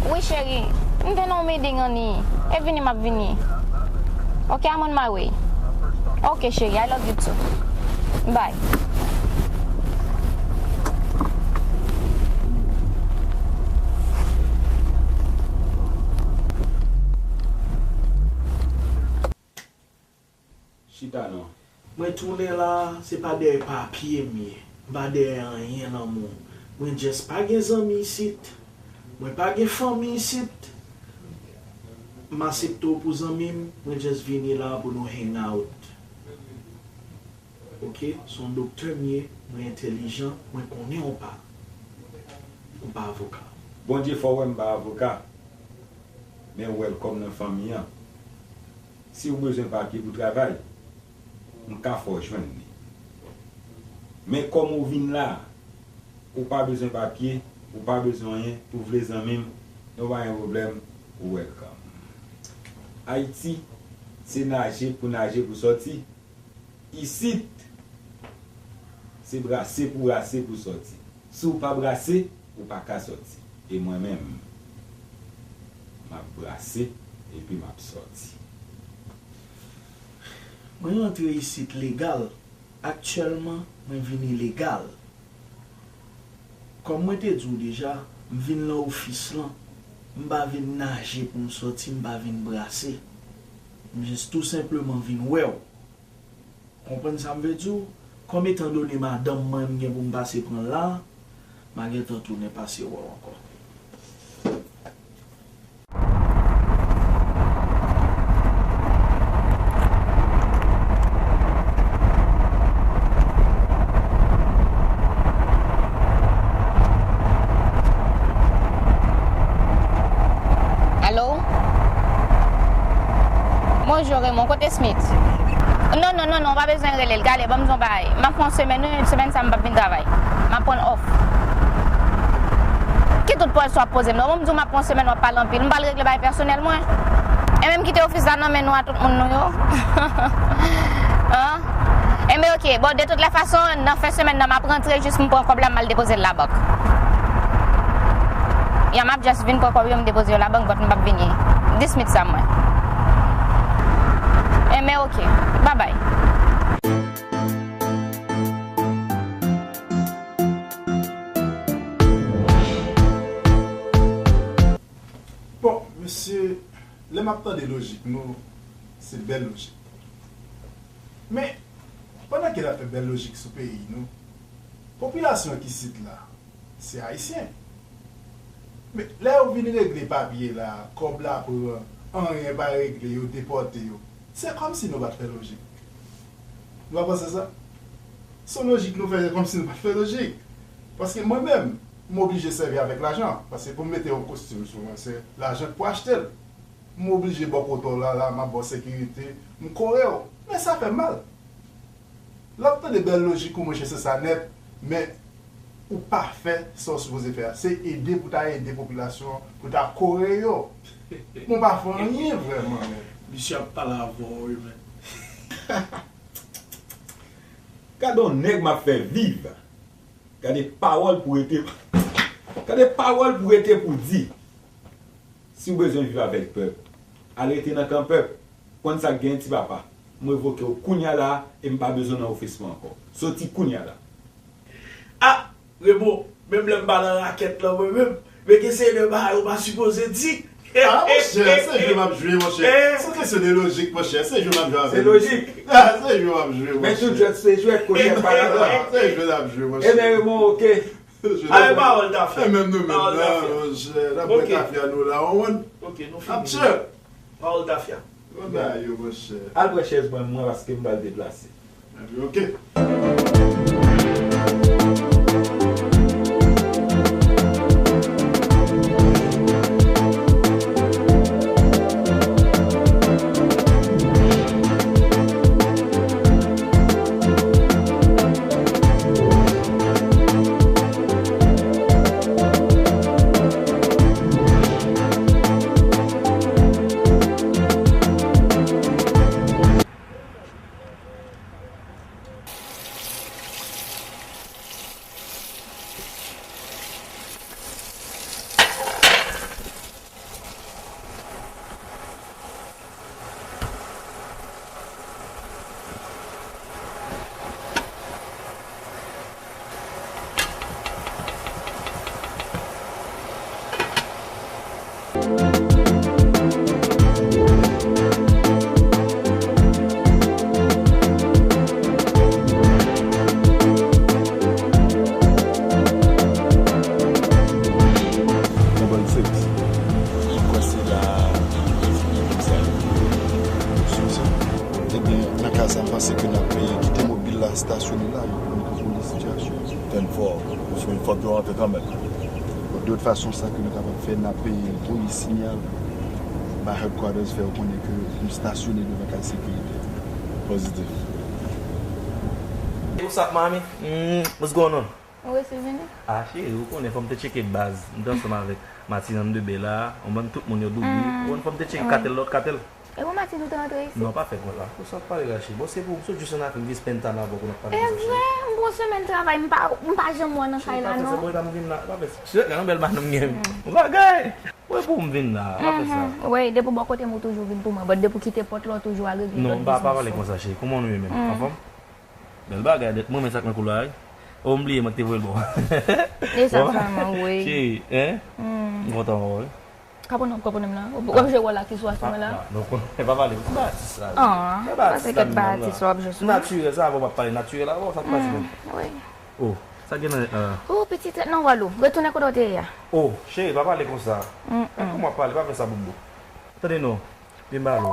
Wi, cheri. M te nan yon meeting anni. E vini, m ap vini. Ok, I'm on my way. Ok, cheri, I love you too. Bye. Chita non. Mwen tounen la, se pa dèyè papye m ye. M pa dèyè anyen nan mond. Mwen just pa gen zanmi isit. Mwen pa gen fanmi isit. M aksepte w pou zanmi m, mwen just vini la pou nou hang out. Oke, se yon doktè m ye, mwen entèlijan, mwen konnen yon pa. Ou pa avoka. Bondye fè w wè m pa avoka, men w welcome nan fanmi an. Si w bezwen papye pou travay, m ka fè w jwenn li. Men kòm ou vin la, ou pa bezwen papye, ou pa bezwen anyen, ou vle zanmi m, nou pa gen pwoblèm, ou welcome. Ayiti, se naje pou naje pou sòti. Isit, se brase pou brase pou sòti. Si w pa brase, ou pa ka sòti. E mwen menm, m ap brase epi m ap sòti. Mwen rantre isit legal. Aktyèlman, mwen vin ilegal. Kòm mwen te di w deja, m vin nan ofis lan. M pa vin naje pou m sòti, m pa vin brase. M jis tou senpleman vin wè w. Konprann sa m vle di w? Kòm etandone madanm mwen m gen pou m pase pran l la, m a gentan tounen pase wè w ankò. Alo? Bonjou, Raymond. Kote Smith? Non, non, non, non, w pa bezwen rele l. Gade, ban m di w yon bagay. M ap pran yon semèn, wi, semèn sa a m p ap vin travay. M ap pran l off. Ki tout pòz w ap poze m nan? Bon, m di w m ap pran yon semèn, w ap pale anpil. M pral regle bagay pèsonèl mwen. E menm kite ofis la nan men nou a tout moun nou yo. An? Enben, oke. Bon, de tout lè fason, nan fen semèn nan, m ap rantre jis m pran kòb la, m al depoze l labank. Ya, m ap just vin pran kòb yo, m depoze yo labank, but m p ap vini dis minit sa mwen. Enben, oke. Babay. Bon, mesye, lè m ap tande lojik nou, se bèl lojik. Men, pandan ke n ap fè bèl lojik sou peyi nou, popilasyon ki isit la, se Ayisyen. Men, lè yo vin regle papye la, kòb la pran, anyen pa regle, yo depòte yo. Se kòmsi nou pa t fè lojik. Nou pa panse sa? Se yon lojik nou fè, se kòmsi nou pa t fè lojik. Paske mwen menm, m oblije sèvi avèk lajan. Paske pou m mete yon kostim sou mwen, se lajan k pou achte l. M oblije ba w kote w la, la, m ap ba w sekirite, m kore w. Men sa fè m mal. Lè w ap tande bèl lojik ou, monchè, se sa nèt, men ou pa fè sa w sipoze fè a. Se ede pou w ta ede popilasyon an, pou w ta kore yo. Men w pa fè anyen vrèman, men. Misye ap pale avè w, wi, men. Gade yon nèg m ap fè viv. Gade pawòl pou rete, gade pawòl pou rete pou di. Si w bezwen viv avèk pèp, al rete nan kan pèp. Konn sa k gen, ti papa. M revoke w kounya la a e m pa bezwen w nan ofis mwen ankò. Soti kounya la. A, Remo, menm lè m pa nan rakèt lan mwen menm, men gen seri de bagay ou pa sipoze di. A, monchè, se jwe m ap jwe, monchè. Se kesyon de lojik, monchè. Se jwe m ap jwe avè l. Se lojik. A, se jwe m ap jwe, monchè. Men tout jwèt se jwèt, kochèt pa ladan. Se jwe n ap jwe, monchè. Ebyen, Remo, oke. Ay, pawòl tafya. E menm nou menm la, monchè, n ap bwè tafya nou la, w konprann? Ok, nou fini. Ap tchè. Pawòl tafya. Bon bagay yo, monchè. Al pran chèz mwen, mwen, paske m pral deplase. Ebyen, ok. Tann fò, paske fòk yo rantre kanmenm. Bon, de tout fason, sa ke nou kapab fè, n ap peye l pou li sinyal ba headquarters, fè yo konnen ke nou stasyone devan kay sekirite. Pozitif. What's up, mommy? Mm, what's going on? Ou resi vini? Ah, cheri, ou konnen, fò m te tcheke baz. M te ansanm avèk Martin an de bela, ou menm tout moun yo doubi. Ou konn, fò m te tcheke katèl, lòt katèl. E pou Martin ou te rantre isit? Non, pa fè konsa. Pou sa w ap pale la, cheri? Bon, se pou, se jis an Afrik, m vin spend time avè w pou n ap pale konsa, cheri. Egzè, m gon semèn travay, m pa, m pa janm wè w nan kay la, non. Cheri, pa fè sa, bon, e pa m vin la, pa fè sa. Cheri, gade yon bèl madanm m gen. Yon bagay. Wè pou m vin la, pa fè sa. Wi, depi w bò kote m ou toujou vin pou mwen, but depi w kite pòt la, w toujou al regle lòt biznis ou. Non, pa, pa pale konsa, cheri. Kòman nou ye menm? Anfòm? Bèl bagay nèt, mwen renmen sa k nan kou la, wi. Oh, m bliye mwen ki te voye l ba w. E sa sèlman, wi. Cheri, hein? M kontan wè w, wi. Ka pran non, ka pran non la. W ap jwe wòl atis ou a sou mwen la? Non, non, non, pa pale, se pa atis la. Ah, se pa atis la, non, la. Natirèl, sa avè w m ap pale natirèl avè w, sa k pase menm? Wi. Oh, sa gen nan nèt la? Oh, pitit, tèt nan wòl ou. Retounen kote w te ye a. Oh, cheri, pa pale konsa. Kòman w ap pale, pa fè sa, boubou. Tande non, vin m pale w.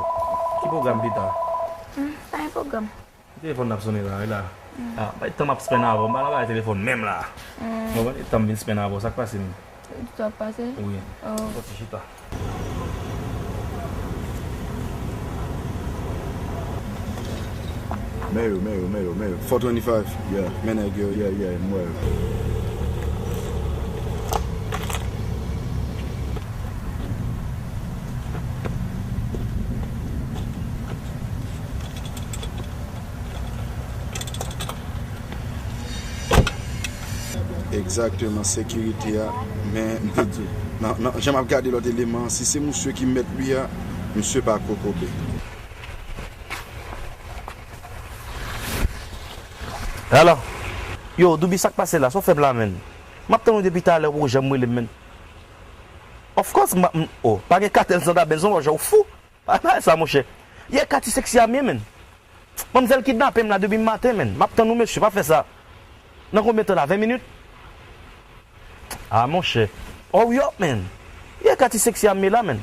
Ki pwogram pita? Hmm, pa gen pwogram. Telefòn nan ap sonnen la, wi la. Ah, bay tan m ap spend avè w, m pa nan bagay telefòn menm la. Ou konprann? E tan m vin spend avè w, sa k pase menm? Sa k pase? Wi. Oh. Sòti chita. Men yo, men yo, men yo, men yo. Four twenty-five. Yeah, men nèg yo, yeah, yeah, m wè yo. Egzakteman, sekirite a, men nan, nan, jan m ap gade lòt eleman an, si se misye ki mèt li a, misye pa kokobe. Hello. Yo, Douby, sa k pase la? Sa w fè m la, menn? M ap tann ou depi talè, ou poko janm rele m, menn. Of course, m, m, oh, pa gen katèl Santa Benz, non, monchè, ou fou? Pa bay sa, monchè. Yeah, Katy Sexy a m ye, menn. Manmzèl kidnape m la depi maten, menn. M ap tann ou, mesye, pa fè sa. Nan konbyen tan la? Ven minit? Ah, monchè. Hurry up, man. Yeah, Katy Sexy a m ye la, man.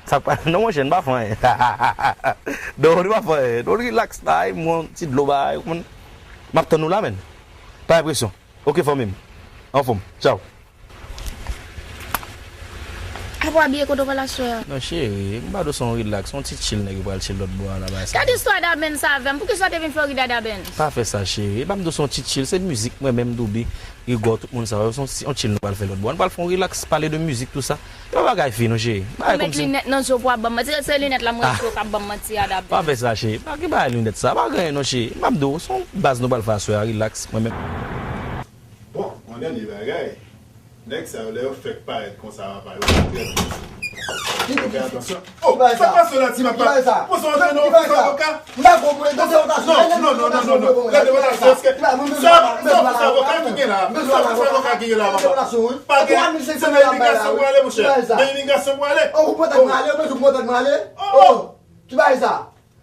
Sa pa, non, monchè, n pa fè anyen. Non, nou pa fè anyen. Nou relax la, e m yon ti dlo ba, ou konprann? M ap tann ou la, man. Pa gen presyon. Ok, fanmi m. Anfòm. Tchaw. Apa w abiye kote w pral aswè a? Non, cheri, m pa dwe se yon relax, yon ti chill nèg yo pral chill lòt bò a la, bay sa. Gade istwa Dabens sa avè m. Poukisa w te vin Florida, Dabens? Pa fè sa, cheri. E pa m dwe se yon ti chill, se mizik mwen menm, Douby, Rigò, tout moun sa yo. Se yon ti, yon chill nou pral fè lòt bò. Nou pral fè yon relax, pale de mizik, tout sa. E pa bagay fi, non, cheri. Ou met linèt nan je w pou w ap ban m manti. Se linèt la m wè sou w k ap ban m manti a, Dabens. Pa fè sa, cheri. Pa gen bagay linèt sa. Pa gen anyen, non, cheri. M ap di w, se yon baz nou pral fè aswè a, relax, mwen menm. Bon, yon dènye bagay. Nèg sa yo, lè yo fèk parèt konsa, papa, yo trè. Fè atansyon. Oh, sa k pase la, ti papa? Poze w antre non, poze avoka. Non, non, non, non, non. Lè de rotasyon, èske sa, sa pou se avoka ki gen la? Sa pou se avoka ki gen la, papa? Pa gen, se nan imigrasyon pou ale, monchè. Nan imigrasyon pou ale. Oh, ou kontan mwen ale, ou bezwen kontan mwen ale? Oh, oh. Ki bagay sa?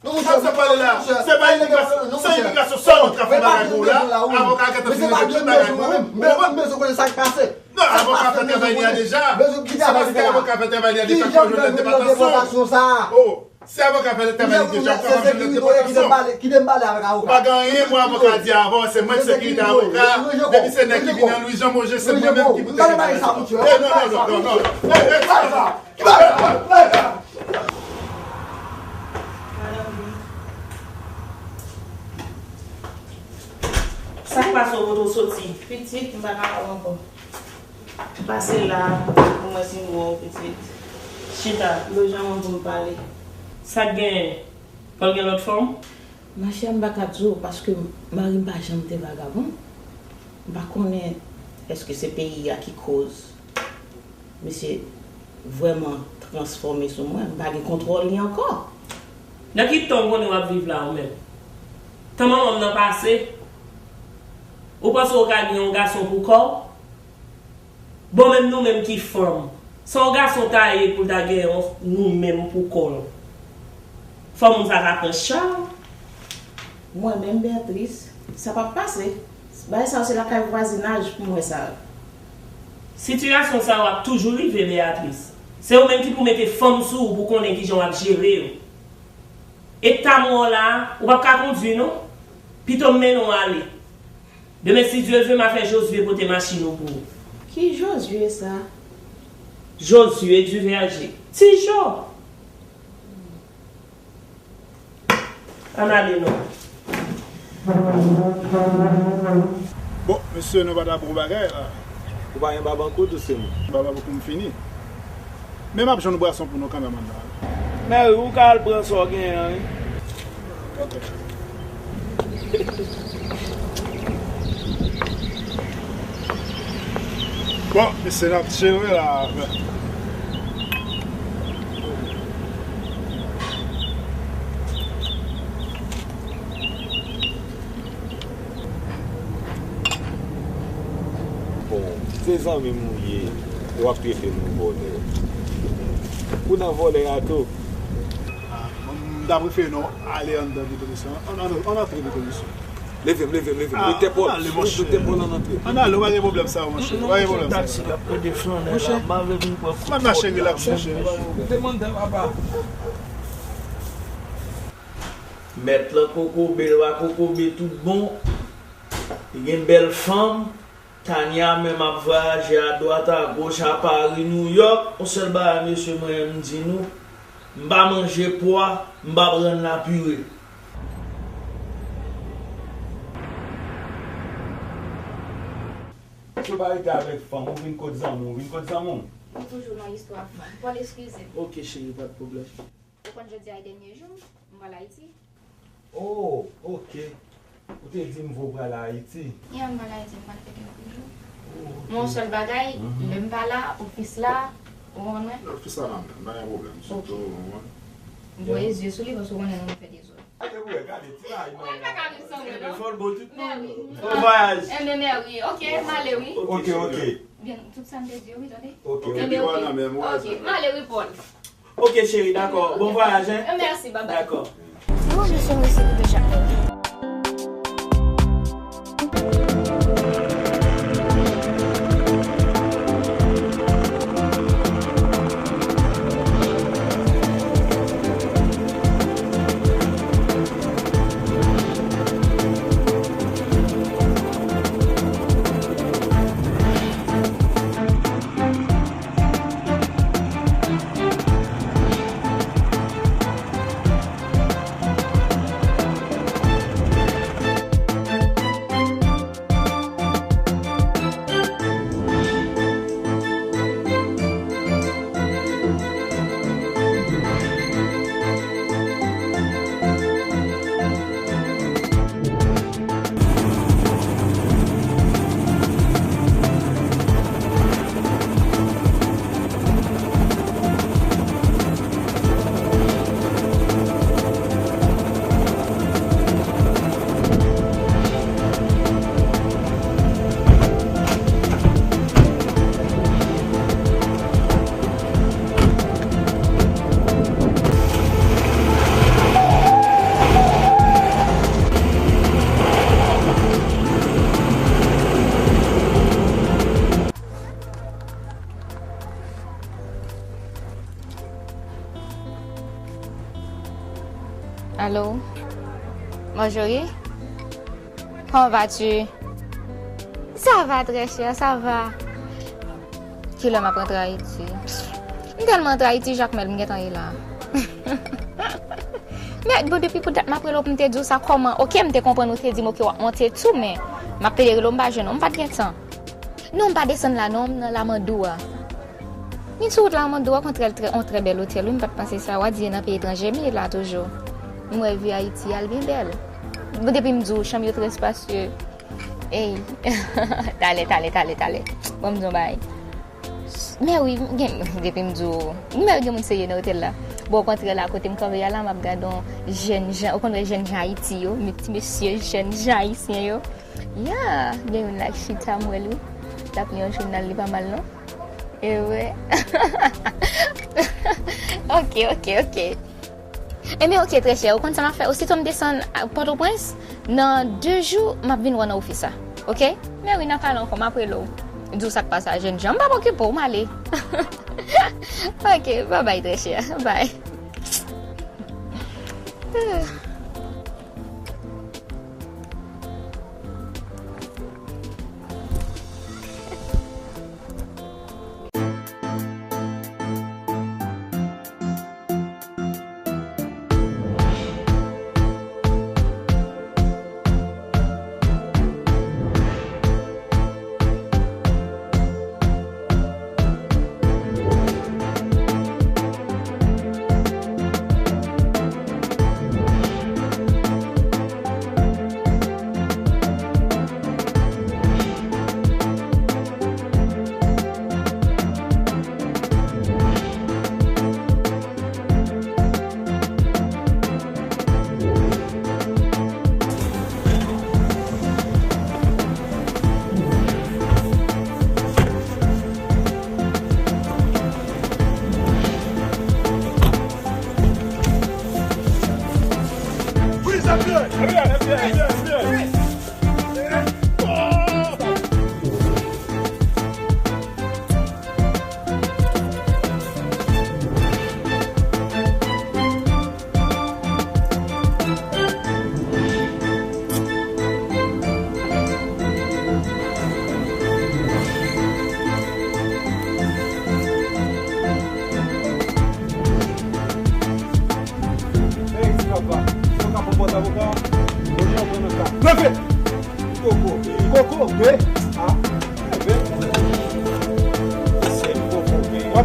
Non, monchè, sa pale la, se pa imigrasyon, se imigrasyon sèl nou ka fè bagay pou ou la. Avoka gentan fin regle tout bagay pou ou. Mwen menm, mwen bezwen konnen sa k pase. Non, avoka fè travay li a deja. Se paske avoka fè travay li a deja, k fè yo jwenn dèpòtasyon. Oh, si avoka fè travay li deja, ou kapab jwenn dèpòtasyon. Ou pa gen anyen pou avoka di avan, se mwen ki sekirite avoka. Depi se nèg ki vin nan Lwijan Moje, se mwen menm ki pou te gen bagay sa. Eh, non, non, non, non, non. Eh, eh, sa, sa. Sa k pase w kote w soti? Pitit, m pa kapab ankò. Pase la pou mwen si m wè w, pitit. Chita, lòt jan mwen pou m pale. Sa k genyen? Pral gen lòt fanm? Machè, m pa ka di w, paske mari m pa janm te vagabon. M pa konnen èske se peyi a ki koz. Misye vrèman transfòme sou mwen. M pa gen kontwòl li ankò. Nan ki tan w konnen w ap viv la, ou menm? Tan manman m nan pase? Ou panse w ka gen yon gason pou kò w? Bon, menm nou menm ki fanm, sa yon gason ta ye pou l ta gen yon nou menm pou kò l? Fò moun sa ta pran cha w. Mwen menm, Beatrice, sa p ap pase. Bagay sa yo se lakay vwazinaj pou m wè sa yo. Sitiyasyon sa yo ap toujou rive, Beatrice. Se ou menm ki pou mete fanm sou ou pou konnen kijan w ap jere yo. Eta m wè w la a, ou p ap ka kondui non. Pito m mennen w ale. Demen, si Dye vle, m a fè Josué pote machin ou pou ou. Ki Josué sa? Josué du verger. Ti Jo! Ann ale non. Bon, mesye, nou pa ta bon bagay la. Ou pa gen bab ankò, tou se mwen. Bab pou m fini. Men m ap jwenn bwason pou nou kanmenm anndan. Mèri, ou ka al pran sa w genyen an, wi. Ok. Bon, mesye, n ap tchil wi la. Bon, se zanmi m ou ye, w ap trete m yon vòlè. Ou nan vòlè a tou. Ah, m ta prefere nou ale anndan pito mesye. Ann, ann, ann antre pito mesye. Leve m, leve m, leve m. Ah, mete pòl. Ann ale, monchè. Mete pòl ann antre. Ann ale, ou pa gen pwoblèm sa, monchè. Ou pa gen pwoblèm sa. Taxi k ap pede flannen la, m a vle vin pran kòb. Monchè, relax, monchè. Demande papa. Mèt lan kokobe, l pa kokobe tout bon. Li gen bèl fanm. Tania menm ap vwayaje adwat agoch, a Pari, Nouyòk. Yon sèl bagay, mesye, mwen, m di nou, m pa manje pwa, m p ap rann la pire. Ou pa rete avèk fanm, ou vin kot zanmi w, ou vin kot zanmi w. Ou toujou nan istwa fanm. Paul, eskize m. Ok, cheri, pa t pwoblèm. Ou konn jodi a e dènye jou m, m pral Ayiti. Oh, ok. Ou te di m vo pral Ayiti. Ya, m pral Ayiti, m pral fè kèk jou. Oh, ok. Men yon sèl bagay, mhm, lè m pa la, ofis la, ou konprann mwen? Ofis la la menm, pa gen pwoblèm. Ok. Sitou, ou konprann? M voye zye sou li, paske ou konnen nou fè dezòd. Gade pou wè, gade, ti bagay. Ou pa ka viv san mwen, non? Fò l bon tout. Mèsi. Bon vwayaj. Enben, mèsi. Ok, m ale, wi. Ok, ok. Byen, tout sa m te di yo, wi, tande. Ok, ok. Enben, ok. Ok, m ale, wi, Paul. Ok, cheri, dakò. Bon vwayaj, en. Mèsi, bye bye. Dakò. Se bon, mesye, m resi koupe chak mwen. Allô? Marjorie? Comment vas-tu? Ça va, très cher, ça va. Kilè m ap rantre Ayiti? M tèlman rantre Ayiti, Jakmèl, m gentan ye la. Men, bon, depi pou dat m ap rele w pou m te di w sa, kòman? Ok, m te konprann ou te di m, ok, w ap monte tou, men m ap pede rele w, m pa jwenn ou, m pa t gen tan. Non, m pa desann la, non, m nan Lamandou a. Vin sou wout la, mande w kontre l trè, on trè bèl otèl, wi, m pa t panse sa. W a di e nan peyi etranje m ye la toujou. M wè vi Ayiti a, l byen bèl. Bon, depi m di w, chanm yo trè espasye. Ey, talè, talè, talè, talè. Bon, m di w yon bagay. Men wi, m gen, depi m di w, men gen moun serye nan otèl la. Bon, okontrè la, kote m kanpe a la, m ap gade yon jèn jan, ou konn wè jèn jan Ayiti yo, men ti mesye jèn jan ayisyen yo. Ya, gen youn la k chita, m wè l wi. L ap li yon jounal, li pa mal non. E vre. Ok, ok, ok. Enben, ok, trè chè. Ou konn sa m ap fè? Osito m desann a Pòtoprens, nan de jou, m ap vin wè w nan ofis la. Ok? Men wi, n a pale ankò, m ap rele w. Di w sa k pase a jèn jan. M p ap okipe w, m ale. Ok, bye bye, trè chè. Bye.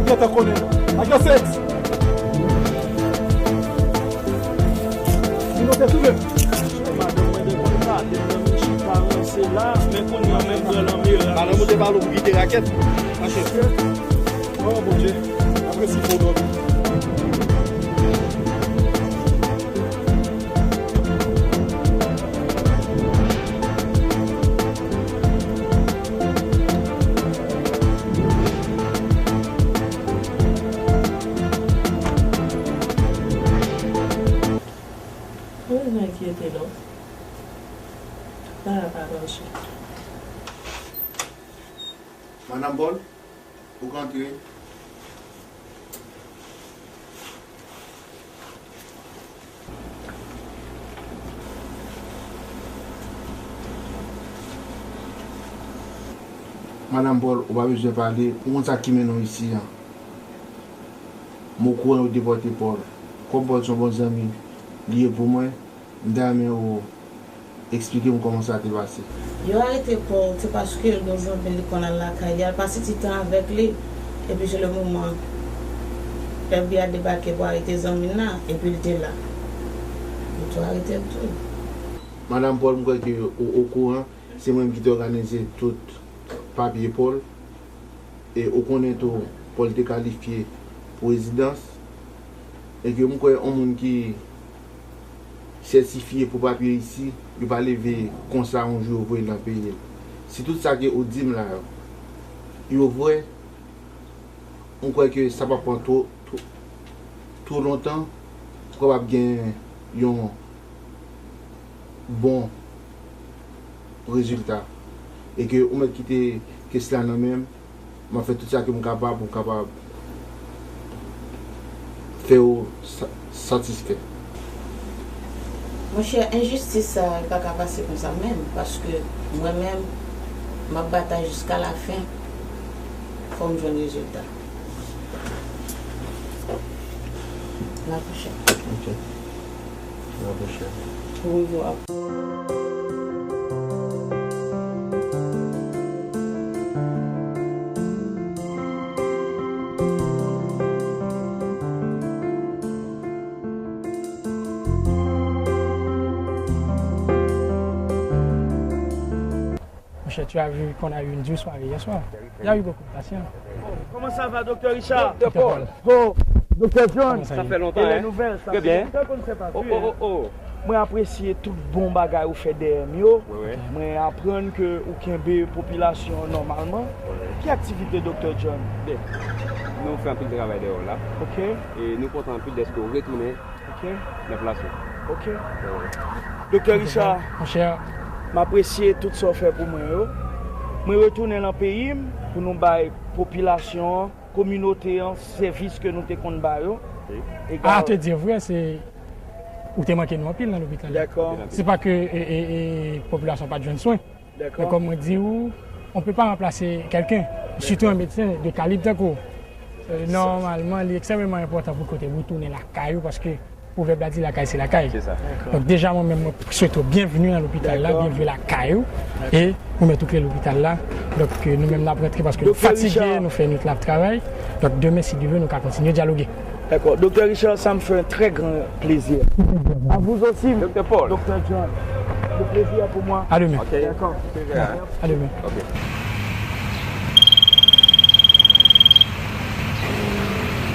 Gentan konnen. Ajan sèks. Vin monte sou men. Madanm mwen dekonn pa, depi lè m chita ranse la, men kounye a menm pran nan mera. Madanm ou te pale w pou kite rakèt. Mache. Oh, Bondye. Apre si fon dòmi. Ou bezwen enkyete non. Sa a pa mache. Madanm Paul, ou ka antre. Madanm Paul, ou pa bezwen pale, ou konn sa ki mennen w isi an. M okouran yo depòte Paul. Kòm Paul se yon bon zanmi li ye pou mwen, m ta renmen ou eksplike m kòman sa te pase. Yo arete Paul, se paske l gen zanmi l li konn al lakay li, al pase ti tan avèk li, epi se le moman F B I a debake pou arete zanmi l la, epi l te la. Yo tou arete l tou. Madanm Paul, m kwè ke ou okouran, se mwen menm ki te òganize tout papye Paul. E ou konnen tou, Paul te kalifye pou rezidans. E ke m kwè yon moun ki sètifye pou papye isi, yo pa leve konsa yon jou yo voye l nan peyi l. Si tout sa ke ou di m la yo, yo vrè, m kwè ke sa p ap pran two, two, two lontan pou kapab gen yon bon rezilta. E ke ou mèt kite kes la nan men m, m ap fè tout sa ke m kapab pou m kapab fè w sa-, satisfè. Monchè, enjistis sa a pa ka pase konsa menm, paske mwen menm, m ap batay jiska lafen, fò m jwenn rezilta. La pwochèn. Ok. La pwochèn. Orevwa. Monchè, tu as vu qu'on a eu une dure soirée hier soir. Il y a eu beaucoup de patients. Oh, comment ça va, Docteur Richard? Docteur Paul. Oh, Docteur John. Comment ça y est? Ça fait longtemps, hein? Et les nouvelles, ça fait longtemps qu'on ne s'est pas vu, hein? Oh, oh, oh. Mwen apresye tout bon bagay ou fè dèyè m yo. Wi, wi. Mwen aprann ke ou kenbe popilasyon an nòmalman. Wi, wi. Ki aktivite Docteur John? Byen. Nou fè anpil travay dèyè w la. Ok. E nou kontan anpil dèske w retounen Ok. Nan plas ou. Ok. Doktè Richard, monchè, m apresye tout sa w fè pou mwen yo. Mwen retounen nan peyi m pou nou bay popilasyon an, kominote an, sèvis ke nou te konn ba yo. Ok. Egal. A te di vrè, se, ou te manke nou anpil nan lopital la. Dakò. Se pa ke, e, e, e, popilasyon pa t jwenn swen. Dakò. Men kòm mwen di w, on peut pas remplacer quelqu'un, sitou yon medsen de kalib tankou w. Euh, nòmalman, li ekstrèmeman enpòtan pou kote w tounen lakay ou, paske pwovèb la di lakay se lakay. Se sa. Dakò. Donk, deja, mwen menm, mwen swete w byenveni nan lopital la, dakò, byenveni lakay ou, dakò, e ou mèt ou kle lopital la. Donk, euh, nou menm, n ap rantre paske nou fatige, Doktè Richard, nou fè nwit la ap travay. Donk, demen, si Dye vle, nou ka kontinye dyaloge. D'accord. Docteur Richard, ça me fait un très grand plaisir. À vous aussi, Docteur Paul. Docteur John. Le plaisir est pour moi. À demain. Ok. D'accord. Plaisir, hein? À demain. Ok.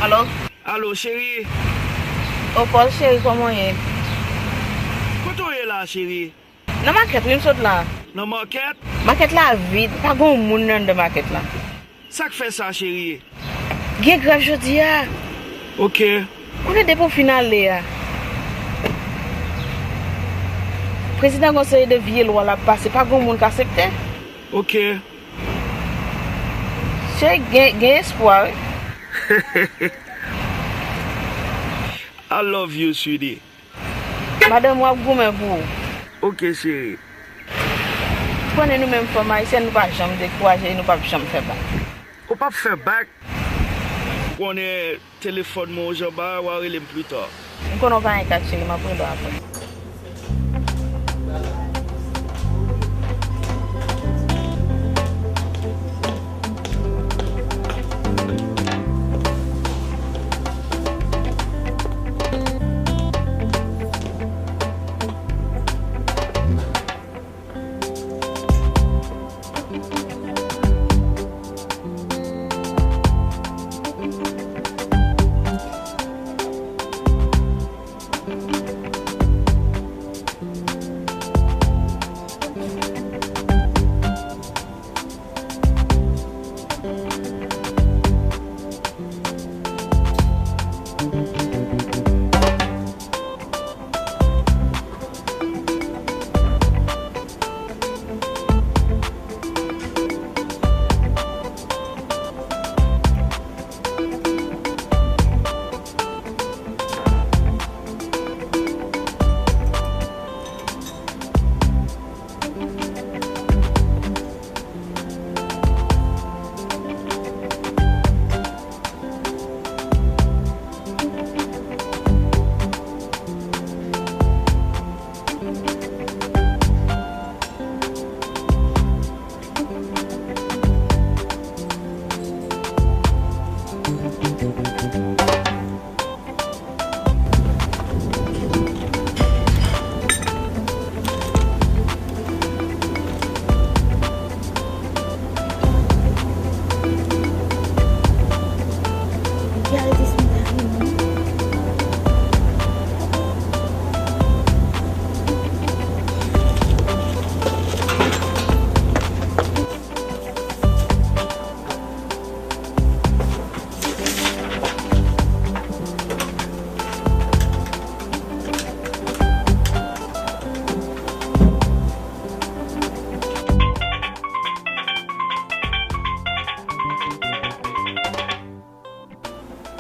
Allô? Allô, chérie. Oh, Paul, chéri, kòman w ye? Kote w ye la, chérie? Nan makèt, wi, m sot la. Nan makèt? Makèt la vid, pa gen yon moun nan anndan makèt la. Sa k fè sa, cheri? Gen grèv jodi a. Ok. Konnen depi w fin ale a, prezidan gen yon seri de vye lwa l ap pase, pa gen yon moun k aksepte. Ok. Cheri, gen, gen espwa, wi. I love you, sweetie. Madanm ou ap goumen pou ou. Ok, cheri. Konnen nou menm fanm ayisyèn, nou pa janm dekouraje e nou p ap janm fè bak. Ou p ap fè bak? M konnen telefòn mwen w jan ba a, w a rele m pli ta. M konnen w pa gen kat, cheri, m ap rele w apre.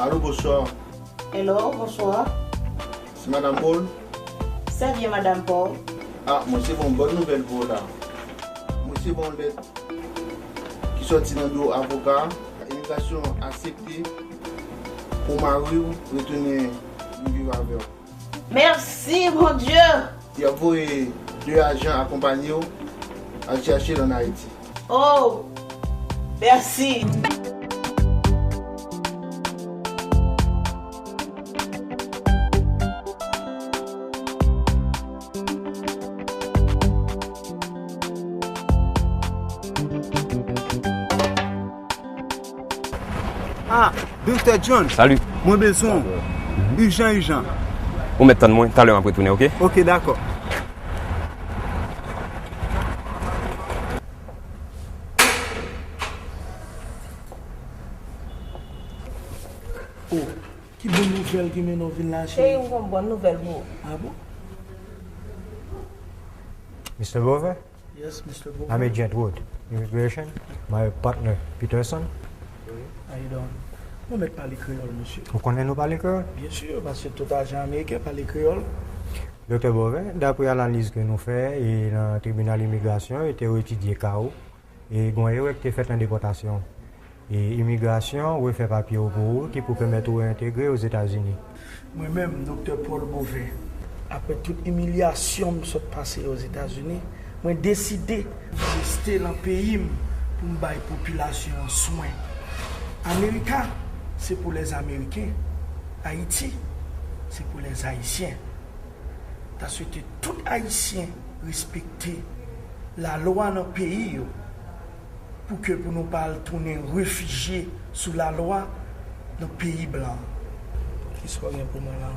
Alo, bonswa. Hello, bonswa. Se Madanm Paul? Sèvye Madanm Paul. Ah, mwen se bon, bòn nouvèl pou ou la. Mwen se bon lèt ki sòti nan biwo avoka a. Imigrasyon aksepte pou mari w retounen vin viv avè w. Mèsi, Bondye! Y ap voye de ajan akonpanye w al chèche l ann Ayiti. Oh, mèsi! Ah, Doktè John. Salut. Mwen bezwen w. Ijan, ijan. Ou mèt tann mwen, talè m ap retounen, oke? Oke, dakò. Oh, ki bon nouvèl ki mennen w vin la, cheri? Cheri, m gon bon nouvèl pou ou. Ah bon? Mister Bove? Yes, Mister Bove. I'm Agent Wood, Immigration. My partner, Peterson. How you doing? Nou mèt pale kreyòl, mesye. Ou konnen nou pale kreyòl? Byen si, paske tout ajan ameriken pale kreyòl. Doktè Bove, dapre analiz ke nou fè e nan tribinal imigrasyon, yo te etidye ka ou, e gon erè ki te fèt nan depòtasyon. E imigrasyon refè papye w pou ou ki pou pèmèt ou entegre Ozetazini. Mwen menm, Doktè Paul Bove, apre tout imilyasyon m sot pase Ozetazini, mwen deside reste nan peyi m pou m bay popilasyon an swen. Amerika, se pou lèz Ameriken. Ayiti, se pou lèz Ayisyen. Ta swete tout Ayisyen respekte lalwa nan peyi yo, pou ke pou nou pa al tounen refijye sou lalwa nan peyi blan. Kisa w gen pou mwen la?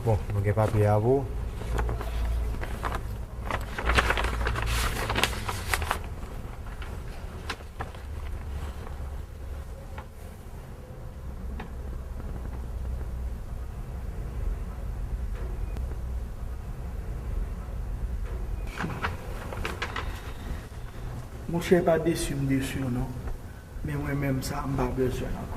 Bon, nou gen papye a pou ou. Monchè, pa desi m desi w non. Men mwen menm sa, m pa bezwen l ankò.